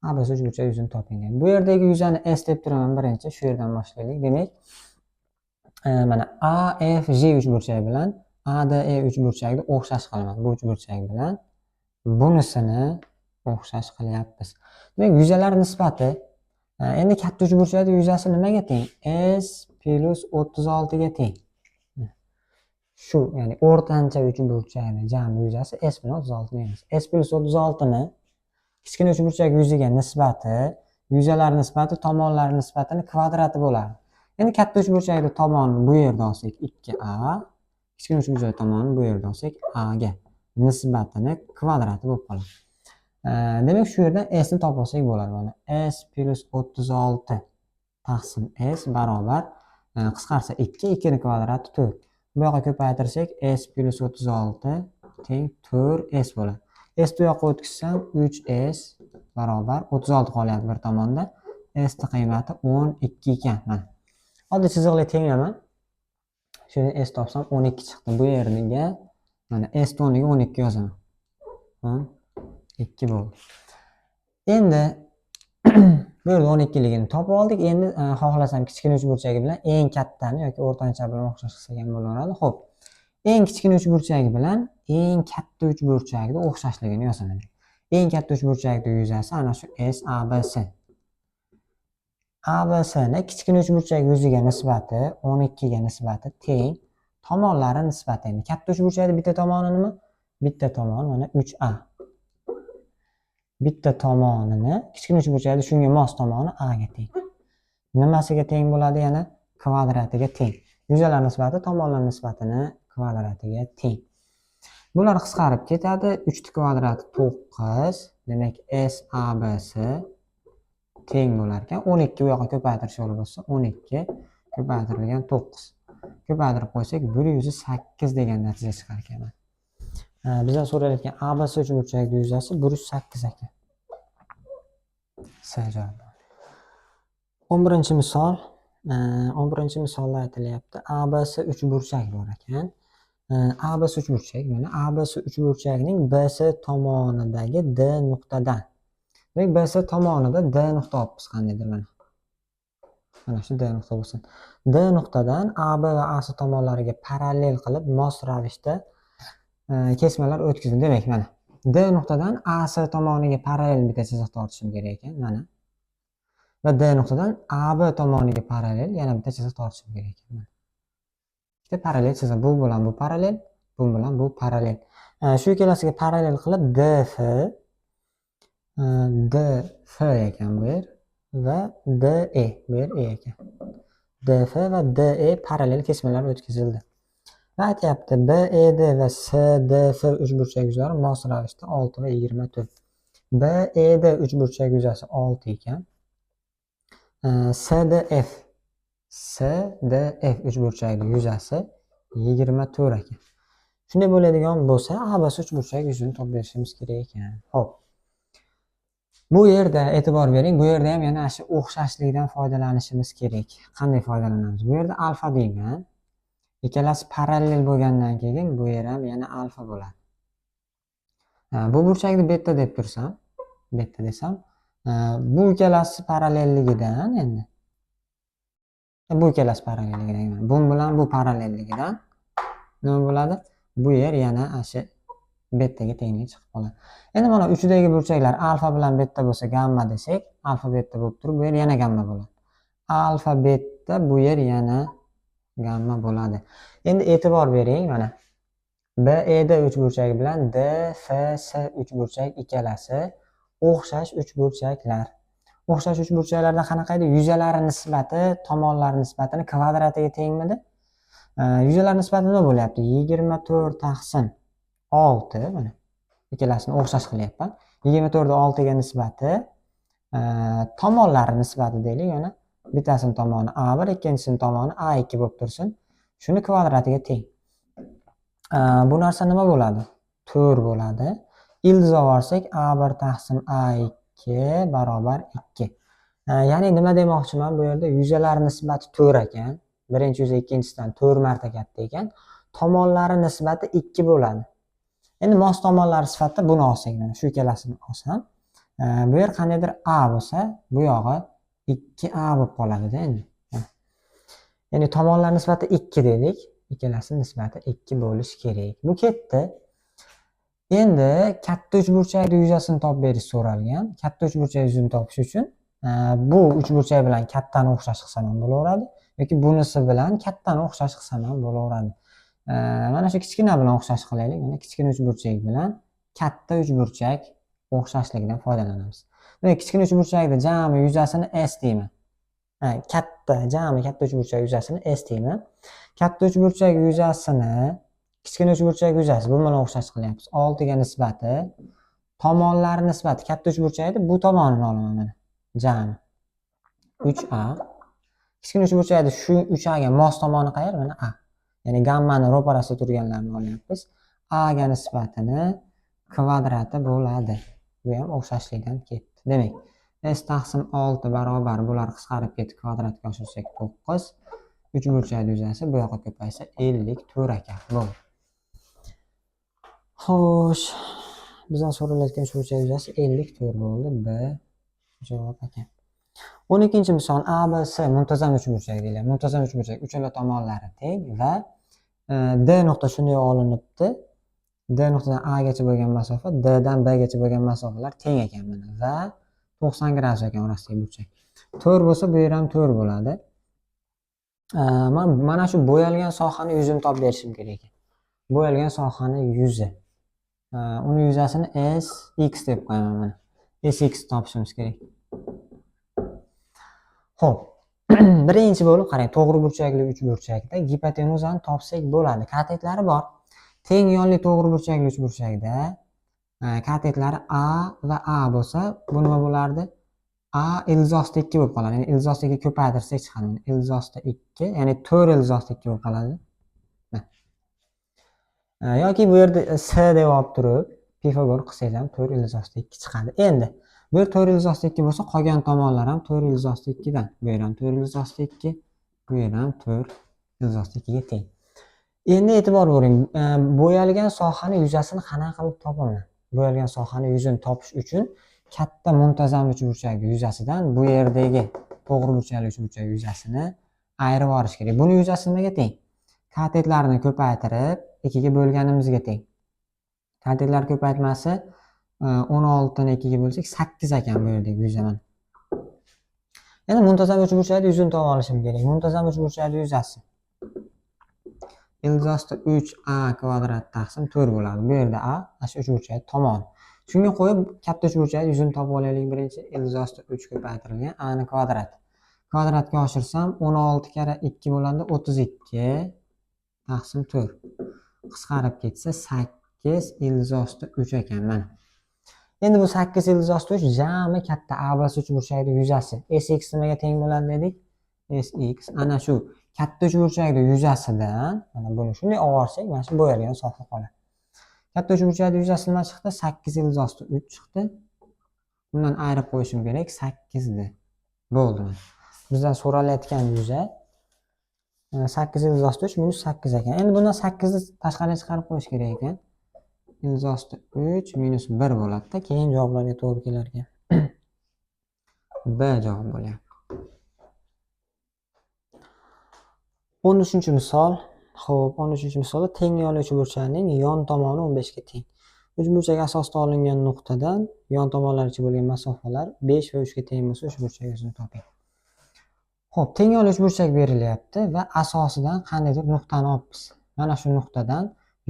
ABC uchburchak yuzini toping deyapti. Bu yerdagi yuzani S deb turaman birinchi, shu yerdan boshlaylik. Demak, mana AFG uchburchak bilan ADE uchburchakni o'xshash qilaman. Bu uchburchak bilan bunisini o'xshash qilyapmiz. Demak, yuzalar nisbati, endi katta uchburchakning yuzasi nimaga teng? S plus 36 ga teng. Shu, ya'ni o'rtancha uchburchakni jami yuzasi S bilan 36 ni emas. S plus 36 ni kichkina uchburchak yuziga nisbati, yuzalar nisbati tomonlar nisbatini kvadrati bo'ladi. Endi katta uchburchakni tomonini bu yerda olsak 2a, kichkina uchburchak tomonini bu yerda olsak a ga nisbatini kvadrati bo'lib qoladi. Demak, shu yerdan s ni topib olsak bo'ladi. Mana s plus 36 taqsim s barobar, qisqarsa 2, 2 ning kvadrati 4. Bu yoqqa ko'paytirsak s plus 36 teng 4s bo'ladi. S ni bu yoqqa o'tkazsam 3s barobar 36 qolyapti bir tomonda. S ni qiymati 12 ekan. Mana. Oddiy chiziqli tenglama. Shuni s topsam 12 chiqdi. Bu yerga mana s o'rniga 12 yozaman. 2 bo'ldi. Endi bu yerda 12 ligini topib oldik. Endi xohlasam kichkina uchburchagi bilan eng kattani yoki o'rtancha bilan o'xshash qilsak ham bo'laveradi. Xo'p. Eng kichkina uchburchagi bilan eng katta uchburchakni o'xshashligini yozaman. Eng katta uchburchakni yuzasi ana shu SABC. ABCni kichkina uchburchak yuziga nisbati 12 ga nisbati teng tomonlari nisbati. Endi katta uchburchakni bitta tomoni nima? Bitta tomoni mana 3A. Bitta tomonini kichkina uchburchakni shunga mos tomoni A ga teng. Nimasiga teng bo'ladi yana? Kvadratiga teng. Yuzalar nisbati tomonlar nisbatini kvadratiga teng. Bular qisqarib ketadi. 3 kvadrati 9. Demak, SABC teng bo'lar ekan. 12 u yoqqa ko'paytirish yo'li bo'lsa, 12 ko'paytirilgan 9. Ko'paytirib qo'ysak, 108 degan natija chiqar ekan. Bizdan so'ralayotgan ABC uchburchakni yuzasi 108 ekan. C javobi. 11-misol. 11-misolda aytilyapti. ABC uchburchak bor ekan. ABC uchburchak, mana ABC uchburchakning BC tomonidagi D nuqtadan. Demak, BC tomonida D nuqta olibmiz qandaydir mana. Mana shu D nuqta bo'lsin. D nuqtadan AB va AC tomonlariga parallel qilib mos ravishda kesmalar o'tkazildi. Demak, mana D nuqtadan AC tomoniga parallel bitta chiziq tortishim kerak ekan, mana. Va D nuqtadan AB tomoniga parallel yana bitta chiziq tortishim kerak ekan, mana. Ikkita parallel chiziq. Bu bilan bu parallel, bu bilan bu parallel. Shu ikkalasiga parallel qilib DF, DF ekan bu yer va DE, bu yer E ekan. DF va DE parallel kesmalar o'tkazildi. Va aytyapti, BED va SDF uchburchak yuzlari mos ravishda 6 va 24. BED uchburchak yuzasi 6 ekan. SDF, SDF uchburchagini yuzasi 24 ekan. Shunday bo'ladigan bo'lsa, ABC uchburchak yuzini topib berishimiz kerak ekan. Xo'p. Bu yerda e'tibor bering, bu yerda ham yana shu o'xshashlikdan foydalanishimiz kerak. Qanday foydalanamiz? Bu yerda alfa deyman. Ikkalasi parallel bo'lgandan keyin bu yer ham yana alfa bo'ladi. Bu burchakni beta deb tursam, beta desam, bu ikkalasi parallelligidan, endi bu ikkalasi parallelligidan, bu bilan bu parallelligidan nima bo'ladi? Bu yer yana shu betaga tenglik chiqib qoladi. Endi mana uchidagi burchaklar alfa bilan beta bo'lsa, gamma desak, alfa beta bo'lib turib, bu yer yana gamma bo'ladi. Alfa beta, bu yer yana gamma bo'ladi. Endi e'tibor bering, mana BED uchburchagi bilan DFS uchburchak ikkalasi o'xshash uchburchaklar. O'xshash uchburchaklarda qanaqa edi? Yuzalari nisbati tomonlari nisbatini kvadratiga tengmidi? Yuzalar nisbati nima bo'lyapti? 24 taqsim 6, mana ikkalasini o'xshash qilyapman. 24 ni 6 ga nisbati tomonlari nisbati deylik, yana bittasini tomoni A1, ikkinchisini tomoni A2 bo'lib tursin. Shuni kvadratiga teng. Bu narsa nima bo'ladi? 4 bo'ladi. Ildiz olsak, A1 taqsim A2 barobar 2. Ya'ni nima demoqchiman bu yerda? Yuzalar nisbati 4 ekan. Birinchi yuza ikkinchisidan 4 marta katta ekan. Tomonlari nisbati 2 bo'ladi. Endi mos tomonlari sifatida buni olsak, mana shu ikkalasini olsam, bu yer qandaydir A bo'lsa, bu yog'i 2A bo'lib qoladida endi. Ya'ni tomonlar nisbati 2 dedik. Ikkalasi nisbati 2 bo'lishi kerak. Bu ketdi. Endi katta uchburchakni yuzasini topib berish so'ralgan. Katta uchburchak yuzini topish uchun bu uchburchak bilan kattani o'xshash qilsam ham bo'laveradi yoki bunisi bilan kattani o'xshash qilsam ham bo'laveradi. Mana shu kichkina bilan o'xshash qilaylik. Mana kichkina uchburchak bilan katta uchburchak o'xshashligidan foydalanamiz. Demak, kichkina uchburchakni jami yuzasini S deyman. Katta, jami katta uchburchak yuzasini S deyman. Katta uchburchak yuzasini kichkina uchburchak yuzasi bu bilan o'xshash qilyapmiz. 6 ga nisbati tomonlari nisbati katta uchburchakni bu tomonini olaman mana. Jami 3A. Kichkina uchburchakni shu 3A ga mos tomoni qayer? Mana A. Ya'ni gammani ro'parasida turganlarni olyapmiz. A ga nisbatini kvadrati bo'ladi. Bu ham o'xshashlikdan ketdi. Demak, S taqsim 6 barobar, bular qisqarib ketib, kvadratga oshirsak 9. Uchburchak yuzasi bu yoqqa ko'paysa 54 ekan. Bo'ldi. Xo'sh, Bizdan so'ralayotgan uchburchak yuzasi 54 bo'ldi. B javob ekan. 12-misol ABC muntazam uchburchak deyiladi. Muntazam uchburchak uchala tomonlari teng va D nuqta shunday olinibdi. D nuqtadan A gacha bo'lgan masofa D dan B gacha bo'lgan masofalar teng ekan mana va 90 gradus ekan orasidagi burchak. 4 bo'lsa bu yer ham 4 bo'ladi. Mana shu bo'yalgan sohani yuzini topib berishim kerak ekan. Bo'yalgan sohani yuzi. Uni yuzasini SX deb qo'yaman mana. SX topishimiz kerak. Xo'p, birinchi bo'lib qarang, to'g'ri burchakli uchburchakda gipotenuzani topsak bo'ladi. Katetlari bor. Teng yonli to'g'ri burchakli uchburchakda katetlari A va A bo'lsa, bu nima bo'lardi? A ildiz ostida 2 bo'lib qoladi. Ya'ni ildiz ostida 2 ko'paytirsak chiqadi. Ildiz ostida 2, ya'ni 4 ildiz ostida 2 bo'lib qoladi. Yoki bu yerda S deb olib turib, Pifagor qilsangiz ham 4 ildiz ostida 2 chiqadi. Endi bu yer 4 ildiz ostida 2 bo'lsa, qolgan tomonlar ham 4 ildiz ostida 2 dan. Bu yer ham 4 ildiz ostida 2, bu yer ham 4 ildiz ostida 2 ga teng. Endi e'tibor bering, bo'yalgan sohani yuzasini qanaqa qilib topaman? Bo'yalgan sohani yuzini topish uchun katta muntazam uchburchak yuzasidan bu yerdagi to'g'ri burchakli uchburchak yuzasini ayirib yuborish kerak. Buni yuzasi nimaga teng? Katetlarni ko'paytirib 2 ga bo'lganimizga teng. Katetlar ko'paytmasi 16 ni 2 ga bo'lsak 8 ekan bu yerdagi yuza mana. Endi muntazam uchburchakni yuzini topib olishim kerak. Muntazam uchburchakni yuzasi ildiz ostida 3a kvadrat taqsim 4 bo'ladi. Bu yerda a mana shu uchburchak tomoni. Shunga qo'yib katta uchburchakni yuzini topib olaylik birinchi. Ildiz ostida 3 ko'paytirilgan a ni kvadrat. Kvadratga oshirsam 16 karra 2 bo'ladi, 32 taqsim 4. Qisqarib ketsa 8 ildiz ostida 3 ekan mana. Endi bu 8 ildiz ostida 3 jami katta ABC uchburchakni yuzasi. SX nimaga teng bo'ladi dedik? SX ana shu katta uchburchakni yuzasidan mana buni shunday olib olsak, mana shu bo'yalgan soha qoladi. Katta uchburchakni yuzasi nima chiqdi? 8 ildiz ostida 3 chiqdi. Bundan ayirib qo'yishim kerak 8 ni. Bo'ldi. Bizdan so'ralayotgan yuza 8 ildiz ostida 3 minus 8 ekan. Endi bundan 8 ni tashqariga chiqarib qo'yish kerak ekan. Ildiz ostida 3 minus 1 bo'ladi-da, keyin javoblarga to'g'ri kelar ekan. B javob bo'lyapti. 13-misol. Xo'p, 13-misolda teng yonli uchburchakning yon tomoni 15 ga teng. Uchburchak asosida olingan nuqtadan yon tomonlargacha bo'lgan masofalar 5 va 3 ga teng bo'lsa, uchburchak yuzini toping. Xo'p, teng yonli uchburchak berilyapti va asosidan qandaydir nuqtani olibmiz. Mana shu nuqtadan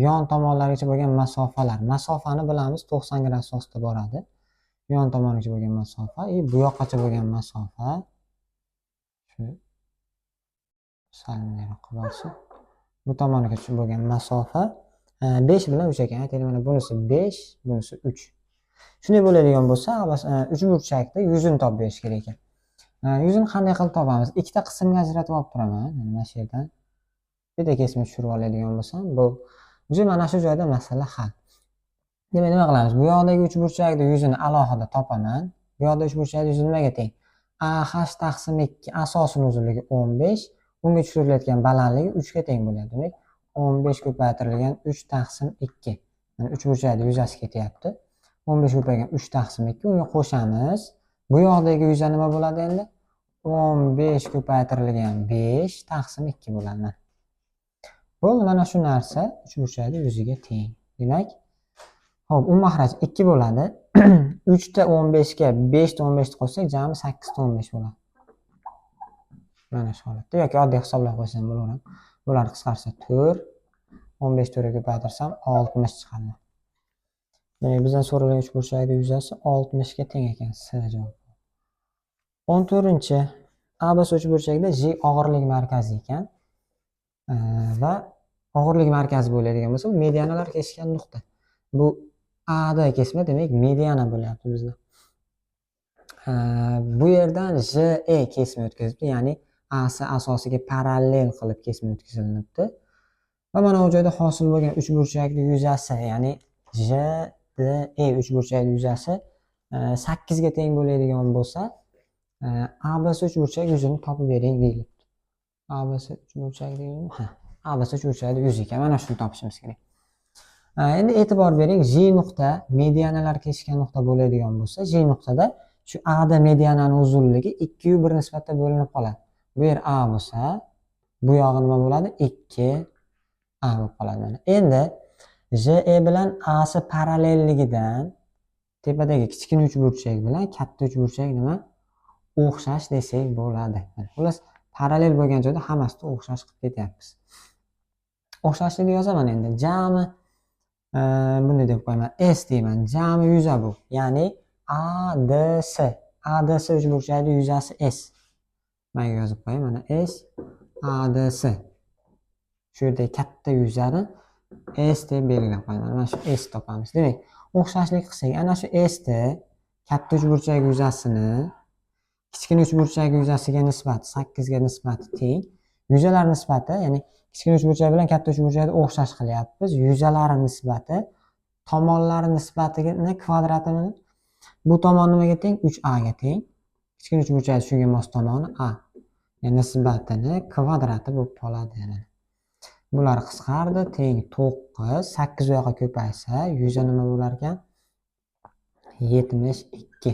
yon tomonlargacha bo'lgan masofalar. Masofani bilamiz, 90 gradus asosida boradi. Yon tomongacha bo'lgan masofa va bu yoqqacha bo'lgan masofa shu sal bunaqaroq qilib olsa, bu tomongacha bo'lgan masofa 5 bilan 3 ekan. Aytaylik, mana bunisi 5, bunisi 3. Shunday bo'ladigan bo'lsa, uchburchakda yuzini topib berish kerak ekan. Yuzini qanday qilib topamiz? Ikkita qismga ajratib olib turaman. Mana shu yerdan bitta kesma tushirib oladigan bo'lsam, bu o'zi mana shu joyda masala hal. Demak, nima qilamiz? Bu yoqdagi uchburchakni yuzini alohida topaman. Bu yoqda uchburchakni yuzi nimaga teng? AH taqsim 2 asosining uzunligi 15, unga tushirilayotgan balandligi 3 ga teng bo'ladi. Demak, 15 ko'paytirilgan 3 taqsim 2. Mana uchburchakni yuzasi ketyapti. 15 ko'paygan 3 taqsim 2 unga qo'shamiz. Bu yoqdagi yuza nima bo'ladi endi? 15 ko'paytirilgan 5 taqsim 2 bo'ladi. Bo'ldi, mana shu narsa uchburchakni yuziga teng. Demak, xo'p, u mahraj 2 bo'ladi. 3 ta 15 ga 5 ta 15 ni qo'shsak, jami 8 ta 15 bo'ladi. Mana shu holatda yoki oddiy hisoblab qo'ysam bo'laveradi. Bular qisqarsa 4, 15 4 ga ko'paytirsam 60 chiqadi. Demak, bizdan so'ralgan uchburchakni yuzasi 60 ga teng ekan. S javob. 14-chi ABC uchburchakda J og'irlik markazi ekan. Va og'irlik markazi bo'ladigan bo'lsa, bu medianalar kesishgan nuqta. Bu AD kesma, demak, mediana bo'lyapti bizda. Bu yerdan JE kesma o'tkazibdi, ya'ni AC asosiga parallel qilib kesma o'tkazilinibdi. Va mana bu joyda hosil bo'lgan uchburchakning yuzasi, ya'ni JDE uchburchakning yuzasi 8 ga teng bo'ladigan bo'lsa, ABC uchburchak yuzini topib bering deyilibdi. ABC uchburchak deyilmi? Ha, ABC uchburchakning yuzi ekan. Mana shuni topishimiz kerak. Endi e'tibor bering, J nuqta medianalar kesishgan nuqta bo'ladigan bo'lsa, J nuqtada shu AD medianani uzunligi 2 yu 1 nisbatda bo'linib qoladi. Bu yer A bo'lsa, bu yog'i nima bo'ladi? 2 A bo'lib qoladi mana. Endi JE bilan AC parallelligidan tepadagi kichkina uchburchak bilan katta uchburchak nima? O'xshash desak bo'ladi. Xullas, parallel bo'lgan joyda hammasida o'xshash qilib ketyapmiz. O'xshashlikni yozaman endi. Jami bunday deb qo'yaman. S deyman. Jami yuza bu. Ya'ni ADS. ADS uchburchakning yuzasi S. Mana yozib qo'yay. Mana S ADS. Shu yerda katta yuzani S deb belgilab qo'yaman. Mana shu S topamiz. Demak, o'xshashlik qilsak, ana shu S ni katta uchburchak yuzasini kichkina uchburchak yuzasiga nisbati 8 ga nisbati teng. Yuzalar nisbati, ya'ni kichkina uchburchak bilan katta uchburchakni o'xshash qilyapmiz. Yuzalari nisbati tomonlari nisbatini kvadratini bu tomon nimaga teng? 3a ga teng. Kichkina uchburchak shunga mos tomoni a. Ya'ni nisbatini kvadrati bo'lib qoladi. Bular qisqardi, teng 9, 8 u yoqqa ko'paysa, yuza nima bo'lar ekan? 72.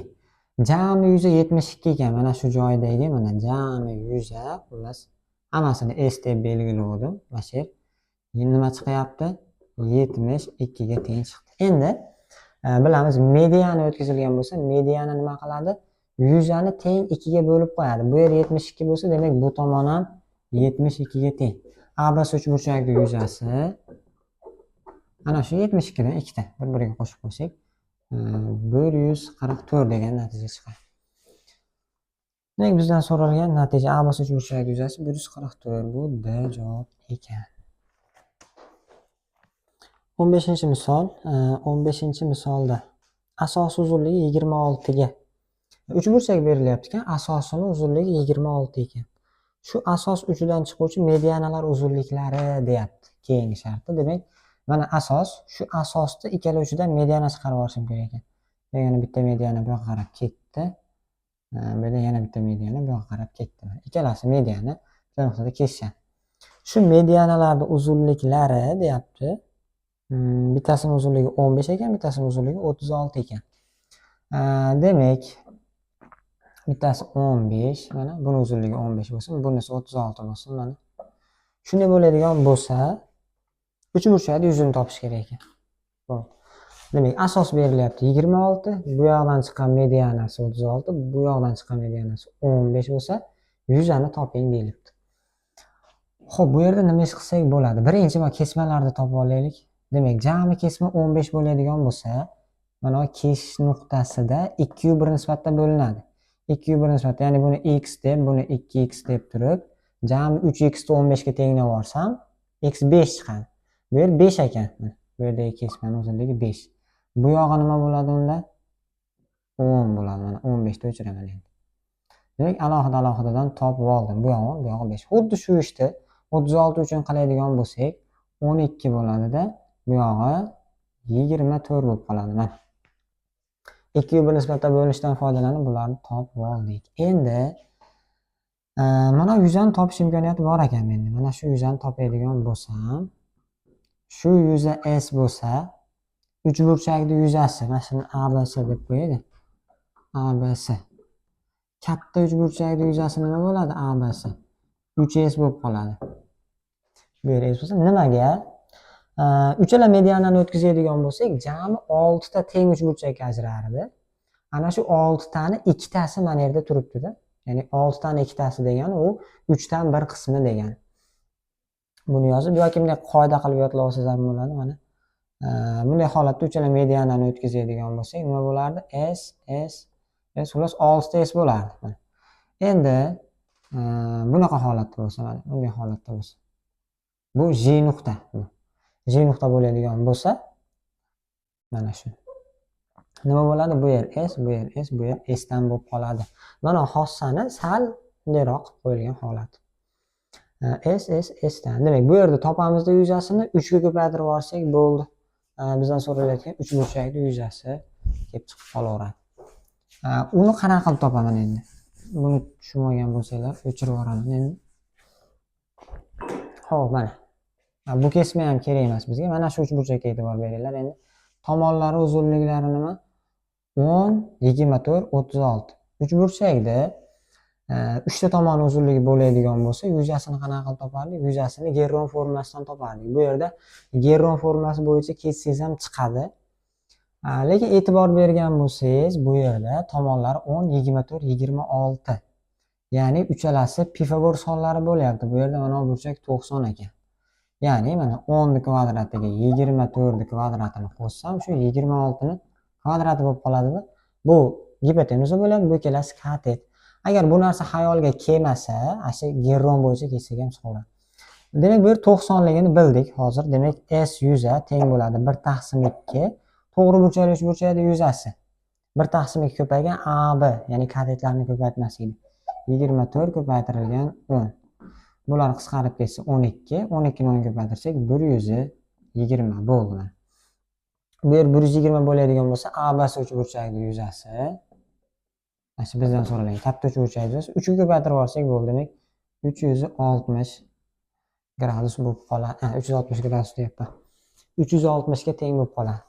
Jami yuza 72 ekan. Mana shu joydagi mana jami yuza, xullas hammasini S deb belgiladim. Mana shu yer nima chiqyapti? 72 ga teng chiqdi. Endi bilamiz, mediana o'tkazilgan bo'lsa, mediana nima qiladi? Yuzani teng 2 ga bo'lib qo'yadi. Bu yer 72 bo'lsa, demak bu tomon ham 72 ga teng. ABC uchburchakning yuzasi ana shu 72 dan ikkita bir-biriga qo'shib qo'ysak, 144 degan natija chiqadi. Demak, bizdan so'ralgan natija ABC uchburchak yuzasi 144, bu D javob ekan. 15-misol, 15-misolda asos uzunligi 26 ga uchburchak berilyapti ekan, asosini uzunligi 26 ekan. Shu asos uchidan chiquvchi medianalar uzunliklari deyapti keyingi sharti. Demak, mana asos, shu asosni ikkala uchidan mediana chiqarib yuborishim kerak ekan. Yana bitta mediana bu yoqqa qarab ketdi. Bu yerda yana bitta mediana bu yoqqa qarab ketdi. Ikkalasi mediana bitta nuqtada kesishadi. Shu medianalarning uzunliklari deyapti. Bittasini uzunligi 15 ekan, bittasini uzunligi 36 ekan. Demak, bittasi 15, mana buni uzunligi 15 bo'lsin, bunisi 36 bo'lsin, mana. Shunday bo'ladigan bo'lsa, uchburchakni yuzini topish kerak ekan. Bo'ldi. Demak, asos berilyapti 26, bu yoqdan chiqqan medianasi 36, bu yoqdan chiqqan medianasi 15 bo'lsa, yuzani toping deyilibdi. Xo'p, bu yerda nima ish qilsak bo'ladi? Birinchi mana kesmalarni topib olaylik. Demak, jami kesma 15 bo'ladigan bo'lsa, mana kesish nuqtasida 2 yu 1 nisbatda bo'linadi. 2 yu 1 nisbatda, ya'ni buni x deb, buni 2x deb turib, jami 3x ni 15 ga tenglab yuborsam, x 5 chiqadi. Bu yer 5 ekan. Bu yerdagi kesmani uzunligi 5. Bu yog'i nima bo'ladi unda? 10 bo'ladi. Mana 15 ta o'chiraman endi. Demak, alohida alohidadan topib oldim. Bu yog'i 10, bu yog'i 5. Xuddi shu ishni 36 uchun qiladigan bo'lsak, 12 bo'ladida, bu yog'i 24 bo'lib qoladi. Mana. 2 yu 1 nisbatda bo'linishdan foydalanib bularni topib oldik. Endi mana yuzani topish imkoniyati bor ekan menda. Mana shu yuzani topadigan bo'lsam, shu yuza S bo'lsa, uchburchakni yuzasi, mana shuni ABC deb qo'yaylik. ABC. Katta uchburchakni yuzasi nima bo'ladi? ABC. 3S bo'lib qoladi. Bu yer S bo'lsa, nimaga? Uchala medianani o'tkazadigan bo'lsak, jami 6 ta teng uchburchakka ajrardi. Ana shu 6 tani ikkitasi mana yerda turibdi-da. Ya'ni 6 tani ikkitasi degani u 3 dan 1 qismi degani. Buni yozib yoki bunday qoida qilib yodlab olsangiz ham bo'ladi mana. Bunday holatda uchala medianani o'tkazadigan bo'lsak, nima bo'lardi? S, S, S, xullas 6 ta S bo'lardi. Mana. Endi bunaqa holatda bo'lsa, mana bunday holatda bo'lsa. Bu J nuqta bu. J nuqta bo'ladigan bo'lsa, mana shu. Nima bo'ladi? Bu yer S, bu yer S, bu yer S dan bo'lib qoladi. Mana xossani sal bundayroq qilib qo'yilgan holat. S, S, S dan. Demak, bu yerda topamizda yuzasini 3 ga ko'paytirib yuborsak bo'ldi. Bizdan so'ralayotgan uchburchakni yuzasi kelib chiqib qolaveradi. Uni qanaqa qilib topaman endi? Buni tushunmagan bo'lsanglar, o'chirib yuboraman endi. Xo'p, mana. Bu kesma ham kerak emas bizga. Mana shu uchburchakka e'tibor beringlar. Endi tomonlari uzunliklari nima? 10, 24, 36. Uchburchakda uchta tomon uzunligi bo'ladigan bo'lsa, yuzasini qanaqa qilib topardik? Yuzasini Gerron formulasidan topardik. Bu yerda Gerron formulasi bo'yicha kessangiz ham chiqadi. Lekin e'tibor bergan bo'lsangiz, bu yerda tomonlari 10, 24, 26. Ya'ni uchalasi Pifagor sonlari bo'lyapti. Bu yerda mana bu burchak 90 ekan. Ya'ni mana 10 ni kvadratiga 24 ni kvadratini qo'shsam, shu 26 ni kvadrati bo'lib qoladida. Bu gipotenuza bo'ladi, bu ikkalasi katet. Agar bu narsa xayolga kelmasa, ana shu Gerron bo'yicha kessak ham chiqaveradi. Demak, bu yer 90 ligini bildik hozir. Demak, S yuza teng bo'ladi 1 taqsim 2. To'g'ri burchakli uchburchakda yuzasi 1 taqsim 2 ko'paygan AB, ya'ni katetlarni ko'paytmasi edi. 24 ko'paytirilgan 10. Bular qisqarib ketsa 12, 12 ni 10 ko'paytirsak 120 bo'ldi. Bu yer 120 bo'ladigan bo'lsa, ABC uchburchakni yuzasi mana shu bizdan so'ralgan katta uchburchak yuzasi 3 ga ko'paytirib olsak bo'ldi. Demak, 360 gradus bo'lib qoladi. 360 gradus deyapman. 360 ga teng bo'lib qoladi.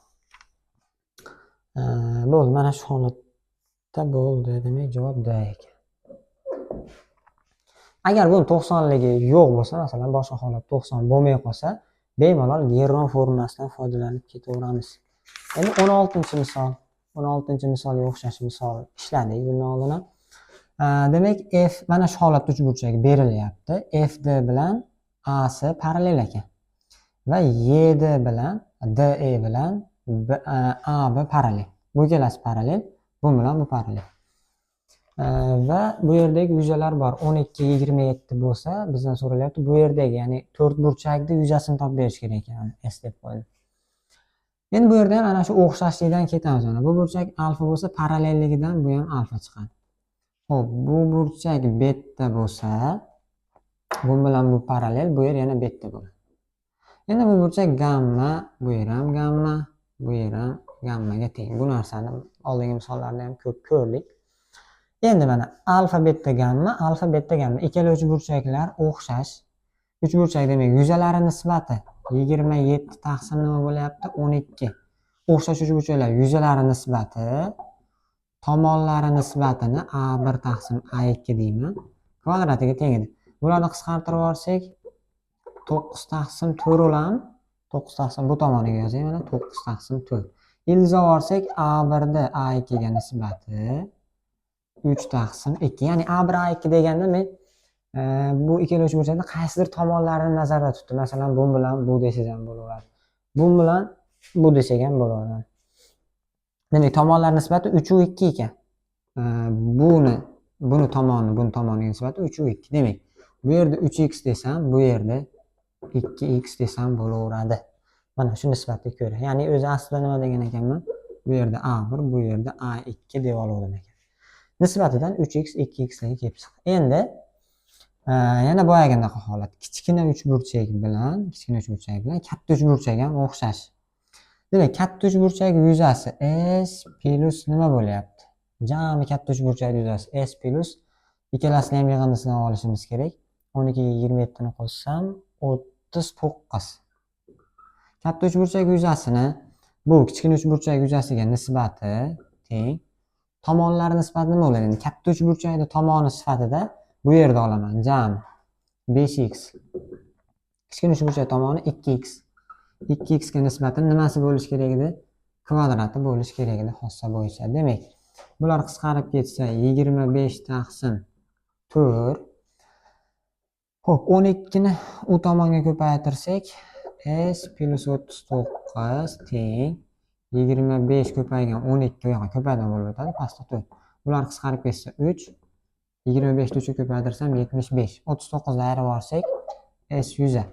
Bo'ldi, mana shu holatda bo'ldi. Demak, javob D ekan. Agar buni 90 ligi yo'q bo'lsa, masalan, boshqa holat 90 bo'lmay qolsa, bemalol Gerron formulasidan foydalanib ketaveramiz. Endi 16-misol. 16-misolga o'xshash misol ishladik bundan oldin ham. Demak, F mana shu holatda uchburchak berilyapti. FD bilan AC parallel ekan. Va YD bilan DE bilan AB parallel. Bu ikkalasi parallel, bu bilan bu parallel. Va bu yerdagi yuzalar bor. 12, 27 bo'lsa, bizdan so'ralyapti. Bu yerdagi, ya'ni to'rt burchakni yuzasini topib berish kerak ekan. S deb qo'ydim. Endi bu yerda ham ana shu o'xshashlikdan ketamiz. Mana bu burchak alfa bo'lsa, parallelligidan bu ham alfa chiqadi. Xo'p, bu burchak beta bo'lsa, bu bilan bu parallel, bu yer yana beta bo'ladi. Endi bu burchak gamma, bu yer ham gamma, bu yer ham gammaga teng. Bu narsani oldingi misollarda ham ko'p ko'rdik. Endi mana alfa, beta, gamma, alfa, beta, gamma ikkala uchburchaklar o'xshash. Uchburchak demak yuzalari nisbati 27 taqsim nima bo'lyapti? 12. O'xshash uchburchaklar yuzalari nisbati tomonlari nisbatini A1 taqsim A2 deyman. Kvadratiga teng edi. Bularni qisqartirib yuborsak 9 taqsim 4 bo'ladimi? 9 taqsim bu tomoniga yozay mana 9 taqsim 4. Ildiz olsak A1 ni A2 ga nisbati 3 taqsim 2. Ya'ni A1 A2 deganda men bu ikkala uchburchakni qaysidir tomonlarini nazarda tutdim. Masalan, bu bilan bu desangiz ham bo'laveradi. Bu bilan bu desak ham bo'laveradi. Demak, tomonlar nisbati 3 va 2 ekan. Buni tomoni, buni tomoniga nisbati 3 va 2. Demak, bu yerda 3x desam, bu yerda 2x desam bo'laveradi. Mana shu nisbatga ko'ra. Ya'ni o'zi aslida nima degan ekanman? Bu yerda A1, bu yerda A2 deb olgandim ekan. Nisbatidan 3x, 2x ligi kelib chiqdi. Endi yana boyagidaqa holat. Kichkina uchburchak bilan katta uchburchak ham o'xshash. Demak, katta uchburchak yuzasi S plus nima bo'lyapti? Jami katta uchburchak yuzasi S plus ikkalasini ham yig'indisini olishimiz kerak. 12 ga 27 ni qo'shsam 39. Katta uchburchak yuzasini bu kichkina uchburchak yuzasiga nisbati teng. Tomonlari nisbati nima bo'ladi? Endi katta uchburchakni tomoni sifatida bu yerda olaman jami 5x. Kichkina uchburchak tomoni 2x. 2x ga nisbatan nimasi bo'lishi kerak edi? Kvadrati bo'lishi kerak edi xossa bo'yicha. Demak, bular qisqarib ketsa 25 taqsim 4. Xo'p, 12 ni u tomonga ko'paytirsak S plus 39 teng 25 ko'paygan 12 u yoqqa ko'paytirma bo'lib o'tadi, pastda 4. Bular qisqarib ketsa 3. 25 ni 3 ga ko'paytirsam 75. 39 ni ayirib yuborsak S 100.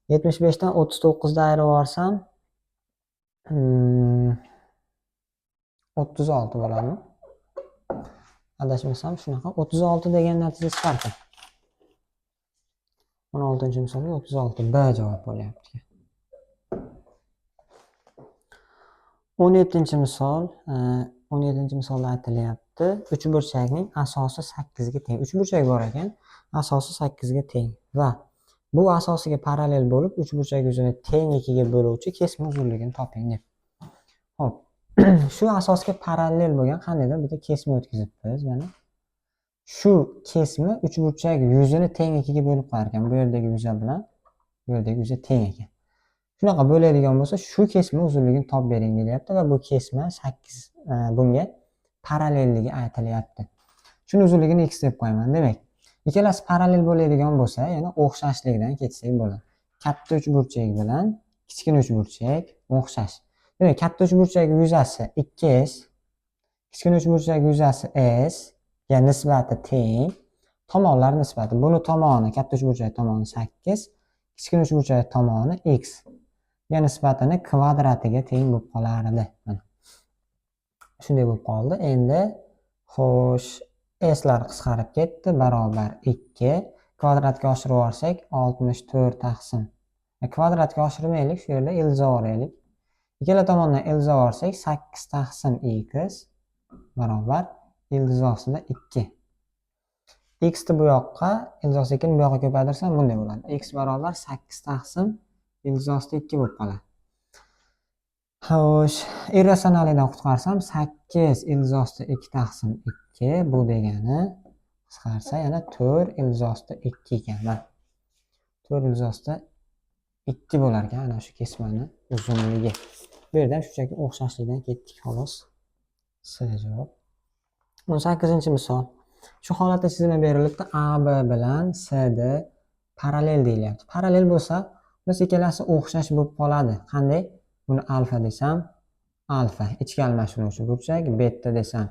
75 dan 39 ni ayirib yuborsam 36 bo'ladimi? Adashmasam shunaqa 36 degan natija chiqar ekan. 16-misolga 36 B javob bo'lyapti. 17-misol, 17-misolda aytilyapti, uchburchakning asosi 8 ga teng. Uchburchak bor ekan, asosi 8 ga teng va Bu asosiga parallel bo'lib, uchburchak yuzini teng ikkiga bo'luvchi kesma uzunligini toping deb. Xo'p, shu asosga parallel bo'lgan qandaydir bitta kesma o'tkazibmiz mana. Shu kesma uchburchak yuzini teng ikkiga bo'lib qo'yar ekan. Bu yerdagi yuza bilan bu yerdagi yuza teng ekan. Shunaqa bo'ladigan bo'lsa, shu kesma uzunligini topib bering deyapti va bu kesma 8 bunga parallelligi aytilyapti. Shuni uzunligini x deb qo'yaman. Demak, ikkalasi parallel bo'ladigan bo'lsa, yana o'xshashlikdan ketsak bo'ladi. Katta uchburchak bilan kichkina uchburchak o'xshash. Demak, katta uchburchak yuzasi 2s, kichkina uchburchak yuzasi s ga nisbati teng. Tomonlar nisbati. Buni tomoni, katta uchburchak tomoni 8, kichkina uchburchak tomoni x ga nisbatini kvadratiga teng bo'lib qolar edi. Mana. Shunday bo'lib qoldi. Endi xo'sh, s'lar qisqarib ketdi, barobar 2 kvadratga oshirib yuborsak 64 taqsim. Kvadratga oshirmaylik, shu yerda ildiz yuboraylik. Ikkala tomondan ildiz yuborsak 8 taqsim x barobar ildiz ostida 2. X ni bu yoqqa, ildiz ostida 2 ni bu yoqqa ko'paytirsam bunday bo'ladi. X barobar 8 taqsim ildiz ostida 2 bo'lib qoladi. Xo'sh, irratsionallikdan qutqarsam 8 ildiz ostida 2 taqsim 2, bu degani qisqarsa yana 4 ildiz ostida 2 ekan. Mana 4 ildiz ostida 2 bo'lar ekan ana shu kesmani uzunligi. Bu yerda ham shunchaki o'xshashlikdan ketdik xolos. C javob. 18-misol. Shu holatda chizma berilibdi. AB bilan CD parallel deyilyapti. Parallel bo'lsa, biz ikkalasi o'xshash bo'lib qoladi. Qanday? Buni alfa desam, alfa ichki almashinuvchi burchak, beta desam,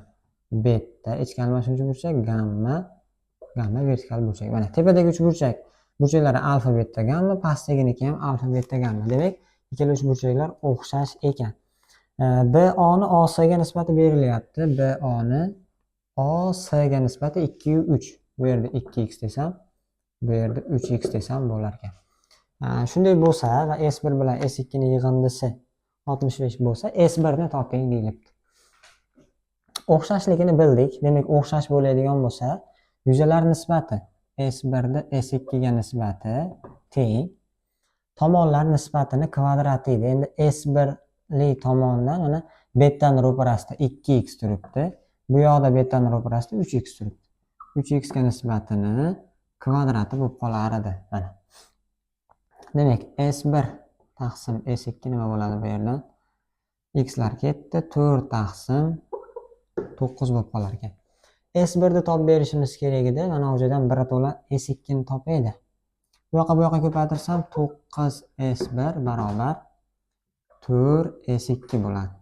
beta ichki almashinuvchi burchak, gamma, gamma vertikal burchak. Mana tepadagi uchburchak burchaklari alfa, beta, gamma, pastdaginiki ham alfa, beta, gamma. Demak, ikkala uchburchaklar o'xshash ekan. BO ni OS ga nisbati berilyapti. BO ni OS ga nisbati 2 3. Bu yerda 2x desam, bu yerda 3x desam bo'lar ekan. Shunday bo'lsa va S1 bilan S2 ni yig'indisi 65 bo'lsa, S1 ni toping deyilibdi. O'xshashligini bildik. Demak, o'xshash bo'ladigan bo'lsa, yuzalar nisbati S1 ni S2 ga nisbati teng tomonlar nisbatini kvadrati edi. Endi S1 li tomondan mana betani ro'parasida 2x turibdi. Bu yoqda betani ro'parasida 3x turibdi. 3x ga nisbatini kvadrati bo'lib qolar edi. Mana. Demak, S1 taqsim S2 nima bo'ladi bu yerdan? X lar ketdi, 4 taqsim 9 bo'lib qolar ekan. S1 ni topib berishimiz kerak edi. Mana o'shadan birato'la S2 ni topaydi. Bu yoqqa, bu yoqqa ko'paytirsam 9 S1 barobar 4 S2 bo'ladi.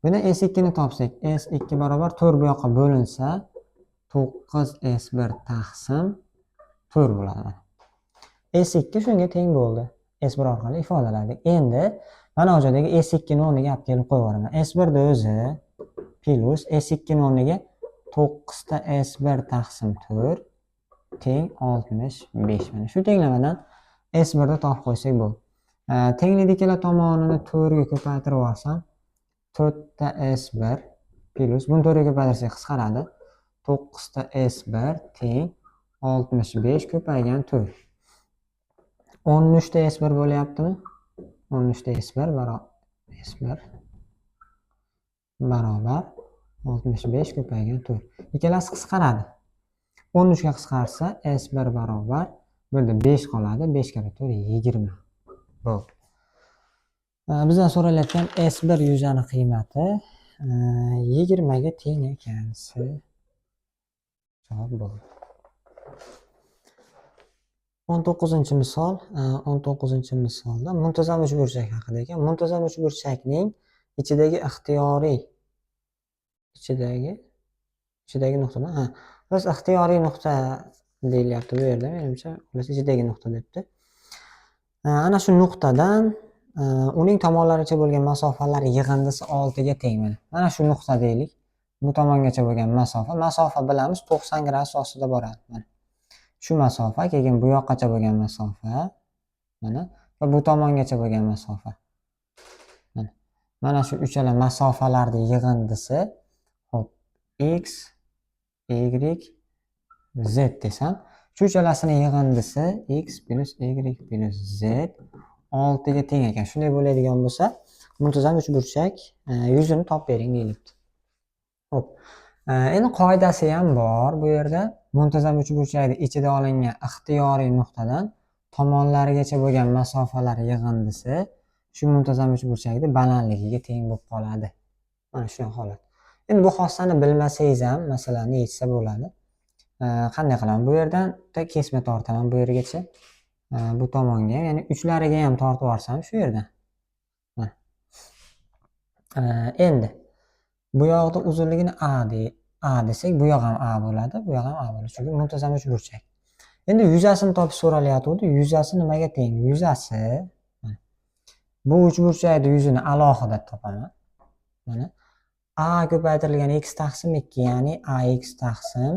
Buni S2 ni topsak, S2 barobar 4 bu yoqqa bo'linsa 9 S1 taqsim 4 bo'ladi. S2 shunga teng bo'ldi. S1 orqali ifodaladik. Endi mana o'sha yerdagi S2 ni o'rniga olib kelib qo'yib yuboraman. S1 ni o'zi plus S2 ni o'rniga 9 ta S1 taqsim 4 teng 65. Mana shu tenglamadan S1 ni topib qo'ysak bo'ldi. Tenglikni ikkala tomonini 4 ga ko'paytirib yuborsam 4 ta S1 plus, buni 4 ga ko'paytirsak qisqaradi. 9 ta S1 teng 65 ko'paygan 4. 13 ta S1 bo'lyaptimi? 13 ta S1 barobar S1 barobar 65 ko'paygan 4. Ikkalasi qisqaradi. 13 ga qisqarsa S1 barobar bu yerda 5 qoladi. 5 karra 4 20. Bo'ldi. Bizdan so'ralayotgan S1 yuzani qiymati 20 ga teng ekan. C javob bo'ldi. 19-misol, 19-misolda muntazam uchburchak haqida ekan. Muntazam uchburchakning ichidagi ixtiyoriy ichidagi nuqtadan, ha, biz ixtiyoriy nuqta deyilyapti bu yerda, menimcha, xullas ichidagi nuqta debdi. Ana shu nuqtadan uning tomonlarigacha bo'lgan masofalar yig'indisi 6 ga teng mana. Mana shu nuqta deylik. Bu tomongacha bo'lgan masofa, masofa bilamiz 90 gradus ostida boradi. Mana. Shu masofa, keyin bu yoqqacha bo'lgan masofa, mana va bu tomongacha bo'lgan masofa. Mana. Mana shu uchala masofalarning yig'indisi, xo'p, x, y, z desam, Shu uchalasini yig'indisi x plyus y plyus z 6 ga teng ekan. Shunday bo'ladigan bo'lsa, muntazam uchburchak yuzini topib bering deyilibdi. Xo'p. Endi qoidasi ham bor bu yerda. Muntazam uchburchakni ichida olingan ixtiyoriy nuqtadan tomonlarigacha bo'lgan masofalar yig'indisi shu muntazam uchburchakni balandligiga teng bo'lib qoladi. Mana shunaqa holat. Endi bu xossani bilmasangiz ham masalani yechsa bo'ladi. Qanday qilaman? Bu yerdan bitta kesma tortaman bu yergacha. Bu tomonga, ya'ni uchlariga ham tortib yuborsam shu yerdan. Mana. Endi bu yoqda uzunligini A desak, bu yoq ham A bo'ladi, bu yoq ham A bo'ladi. Chunki muntazam uchburchak. Endi yuzasini topish so'ralyapti. Yuzasi nimaga teng? Yuzasi bu uchburchakni yuzini alohida topaman. Mana A ko'paytirilgan x taqsim 2, ya'ni ax taqsim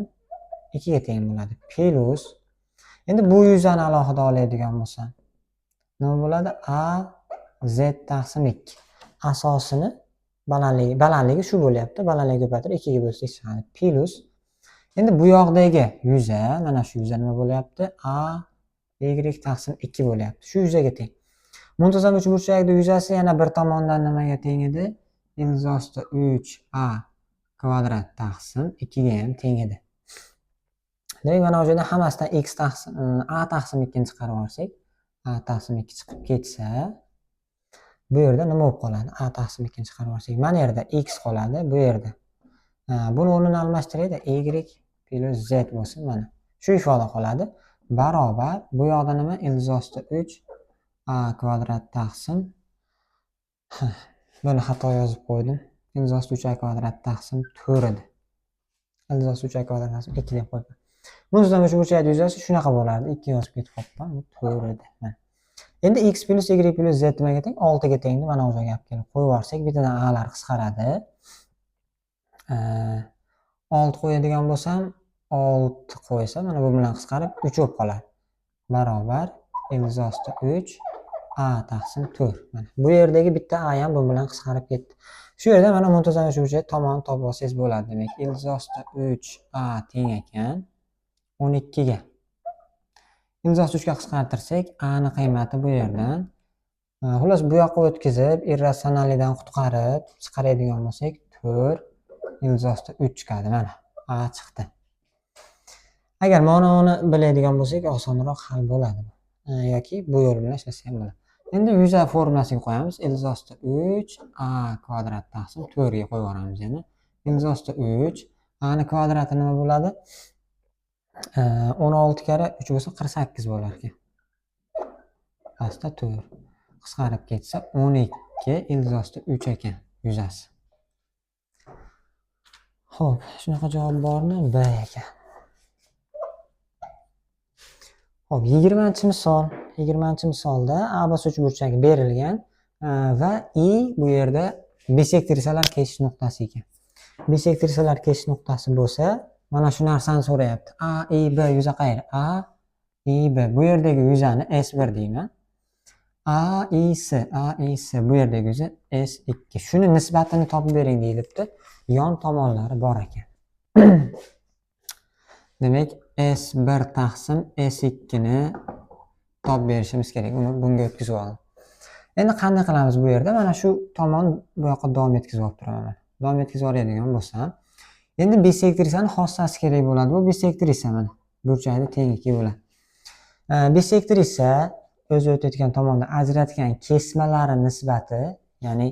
2 ga teng bo'ladi. Plus endi bu yuzani alohida oladigan bo'lsam, nima bo'ladi? A z taqsim 2. Asosini balandligi shu bo'lyapti. Balandligi ko'paytirib 2 ga bo'lsak chiqadi. Plus endi bu yoqdagi yuza, mana shu yuza nima bo'lyapti? A y taqsim 2 bo'lyapti. Shu yuzaga teng. Muntazam uchburchakning yuzasi yana bir tomondan nimaga teng edi? Ildiz ostida 3a kvadrat taqsim 2 ga ham teng edi. Demak, mana bu yerda hammasidan x taqsim a taqsim 2 ni chiqarib yuborsak, a taqsim 2 chiqib ketsa, bu yerda nima bo'lib qoladi? A taqsim 2 ni chiqarib yuborsak, mana yerda x qoladi, bu yerda. Buni o'rnini almashtiraylik, y plyus z bo'lsin mana. Shu ifoda qoladi. Barobar bu yoqda nima? Ildiz ostida 3 a kvadrat taqsim, buni xato yozib qo'ydim. Ildiz ostida 3 a kvadrat taqsim 4 edi. Ildiz ostida 3 a kvadrat taqsim 2 deb qo'yibman. Muntazam uchburchakning yuzasi shunaqa bo'lardi. 2 yozib ketib qolibman. Bu 4 edi. Mana. Endi x plyus y plyus z nimaga teng? 6 ga tengdi. Mana o'sha gap kelib qo'yib yuborsak, bittadan a'lar qisqaradi. 6 qo'yadigan bo'lsam, 6 qo'ysa, mana bu bilan qisqarib 3 bo'lib qoladi. Barobar ildiz ostida 3 a taqsim 4. Mana bu yerdagi bitta a ham bu bilan qisqarib ketdi. Shu yerda mana muntazam uchburchak tomonni topib olsangiz bo'ladi. Demak, ildiz ostida 3 a teng ekan 12 ga. Ildiz ostida 3 ga qisqartirsak, a ni qiymati bu yerdan. Xullas, bu yoqqa o'tkazib, irratsionallikdan qutqarib chiqaradigan bo'lsak, 4 ildiz ostida 3 chiqadi. Mana a chiqdi. Agar mana uni biladigan bo'lsak, osonroq hal bo'ladi. Yoki bu yo'l bilan ishlasa ham bo'ladi. Endi yuza formulasiga qo'yamiz. Ildiz ostida 3 a kvadrat taqsim 4 ga qo'yib yuboramiz yana. Ildiz ostida 3 a ni kvadrati nima bo'ladi? 16 karra 3 bo'lsa 48 bo'lar ekan. Pastda 4. Qisqarib ketsa 12 ildiz ostida 3 ekan yuzasi. Xo'p, shunaqa javob bormi? B ekan. Xo'p, 20-misol. 20-misolda ABC uchburchagi berilgan va I bu yerda bisektrisalar kesish nuqtasi ekan. Bisektrisalar kesish nuqtasi bo'lsa, mana shu narsani so'rayapti. A, I, B yuza qayeri? A, I, B. Bu yerdagi yuzani S1 deyman. A, I, S, A, I, S bu yerdagi yuza S2. Shuni nisbatini topib bering deyilibdi. Yon tomonlari bor ekan. Demak, S1 taqsim S2 ni topib berishimiz kerak. Uni bunga o'tkazib oldim. Endi qanday qilamiz bu yerda? Mana shu tomon bu yoqqa davom etkazib olib turaman. Davom etkazib oladigan bo'lsam, endi bisektrisani xossasi kerak bo'ladi. Bu bisektrisa mana burchakda teng 2 bo'ladi. Bisektrisa o'zi o'tayotgan tomonda ajratgan kesmalari nisbati, ya'ni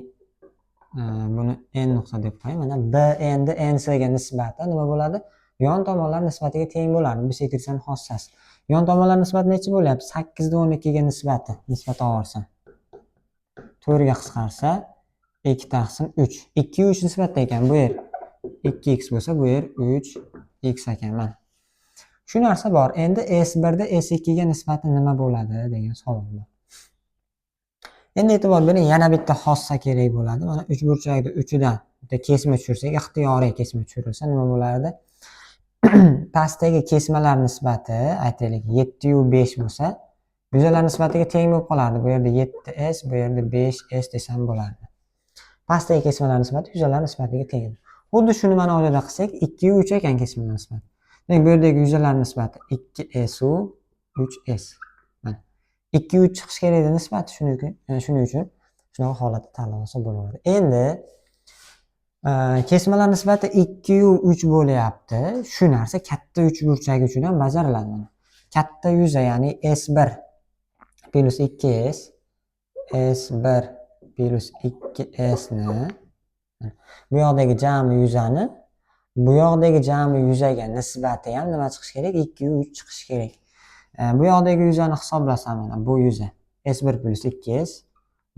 buni n nuqta deb qo'ying. Mana BN ni NC ga nisbati nima bo'ladi? Yon tomonlar nisbatiga teng bo'ladi. Bisektrisani xossasi. Yon tomonlar nisbati necha bo'lyapti? 8 da 12 ga nisbati. Nisbat olsam. 4 ga qisqarsa 2 taqsim 3. 2 3 nisbatda ekan bu yer. 2x bo'lsa, bu yer 3x ekan mana. Shu narsa bor. Endi S1 da S2 ga nisbati nima bo'ladi degan savol bor. Endi e'tibor bering, yana bitta xossa kerak bo'ladi. Mana uchburchakni uchidan bitta kesma tushirsak, ixtiyoriy kesma tushirilsa nima bo'lardi? Pastdagi kesmalar nisbati, aytaylik, 7 yu 5 bo'lsa, yuzalar nisbatiga teng bo'lib qolardi. Bu yerda 7s, bu yerda 5s desam bo'lardi. Pastdagi kesmalar nisbati yuzalar nisbatiga teng. Xuddi shuni mana bu yerda qilsak, 2 yu 3 ekan kesmalar nisbati. Demak, bu yerdagi yuzalar nisbati 2S u 3S. Mana 2 3 chiqishi kerak edi nisbati, shuning uchun shunaqa holatda tanlab olsa bo'laveradi. Endi kesmalar nisbati 2 yu 3 bo'lyapti. Shu narsa katta uchburchak uchun ham bajariladi mana. Katta yuza, ya'ni S1 plyus 2S, S1 plyus 2S ni bu yoqdagi jami yuzani bu yoqdagi jami yuzaga nisbati ham nima chiqishi kerak? 2 yu 3 chiqishi kerak. Bu yoqdagi yuzani hisoblasam, mana bu yuza S1 plyus 2S,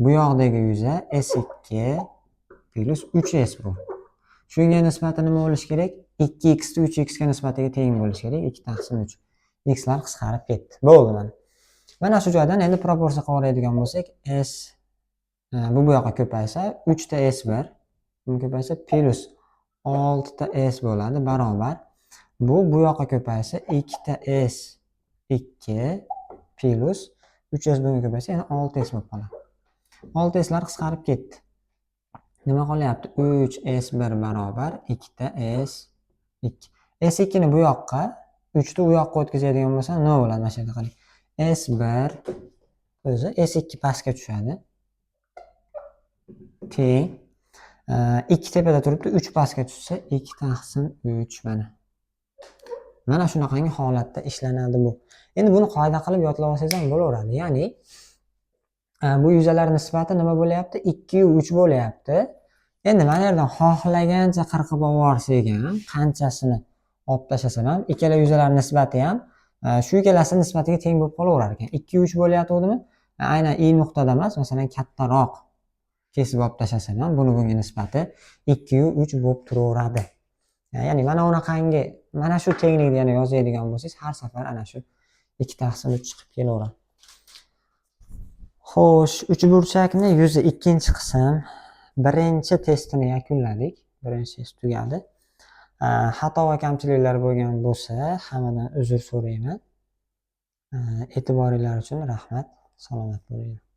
bu yoqdagi yuza S2 plyus 3S bu. Shunga nisbati nima bo'lishi kerak? 2x ni 3x ga nisbatiga teng bo'lishi kerak. 2 taqsim 3. X lar qisqarib ketdi. Bo'ldi mana. Mana shu joydan endi proporsiya qilib oladigan bo'lsak, S bu yoqqa ko'paysa 3 ta S1 bu ko'paysa plyus 6 ta S bo'ladi barobar. Bu yoqqa ko'paysa 2 ta S 2 plyus 3S bunga ko'paysa yana 6S bo'lib qoladi. 6S lar qisqarib ketdi. Nima qolyapti? 3 S1 barobar 2 ta S 2. S2 ni bu yoqqa, 3 ni u yoqqa o'tkazadigan bo'lsam nima bo'ladi? Mana shu yerda qarang. S1 o'zi S2 pastga tushadi. Teng 2 tepada turibdi, 3 pastga tushsa 2 taqsim 3 mana. Mana shunaqangi holatda ishlanadi bu. Endi buni qoida qilib yodlab olsangiz ham bo'laveradi. Ya'ni bu yuzalar nisbati nima bo'lyapti? 2 yu 3 bo'lyapti. Endi mana yerdan xohlagancha qirqib olib yuborsak ham, qanchasini olib tashlasam ham, ikkala yuzalar nisbati ham shu ikkalasi nisbatiga teng bo'lib qolaverar ekan. 2 3 bo'lyaptimi? Aynan i nuqtada emas, masalan, kattaroq kesib olib tashlasam ham buni bunga nisbati 2 yu 3 bo'lib turaveradi. Ya'ni mana unaqangi, mana shu tenglikni yana yozadigan bo'lsangiz, har safar ana shu 2 taqsim 3 chiqib kelaveradi. Xo'sh, uchburchakni yuzi ikkinchi qism birinchi testini yakunladik. Birinchi test tugadi. Xato va kamchiliklar bo'lgan bo'lsa, hammadan uzr so'rayman. E'tiboringlar uchun rahmat. Salomat bo'linglar.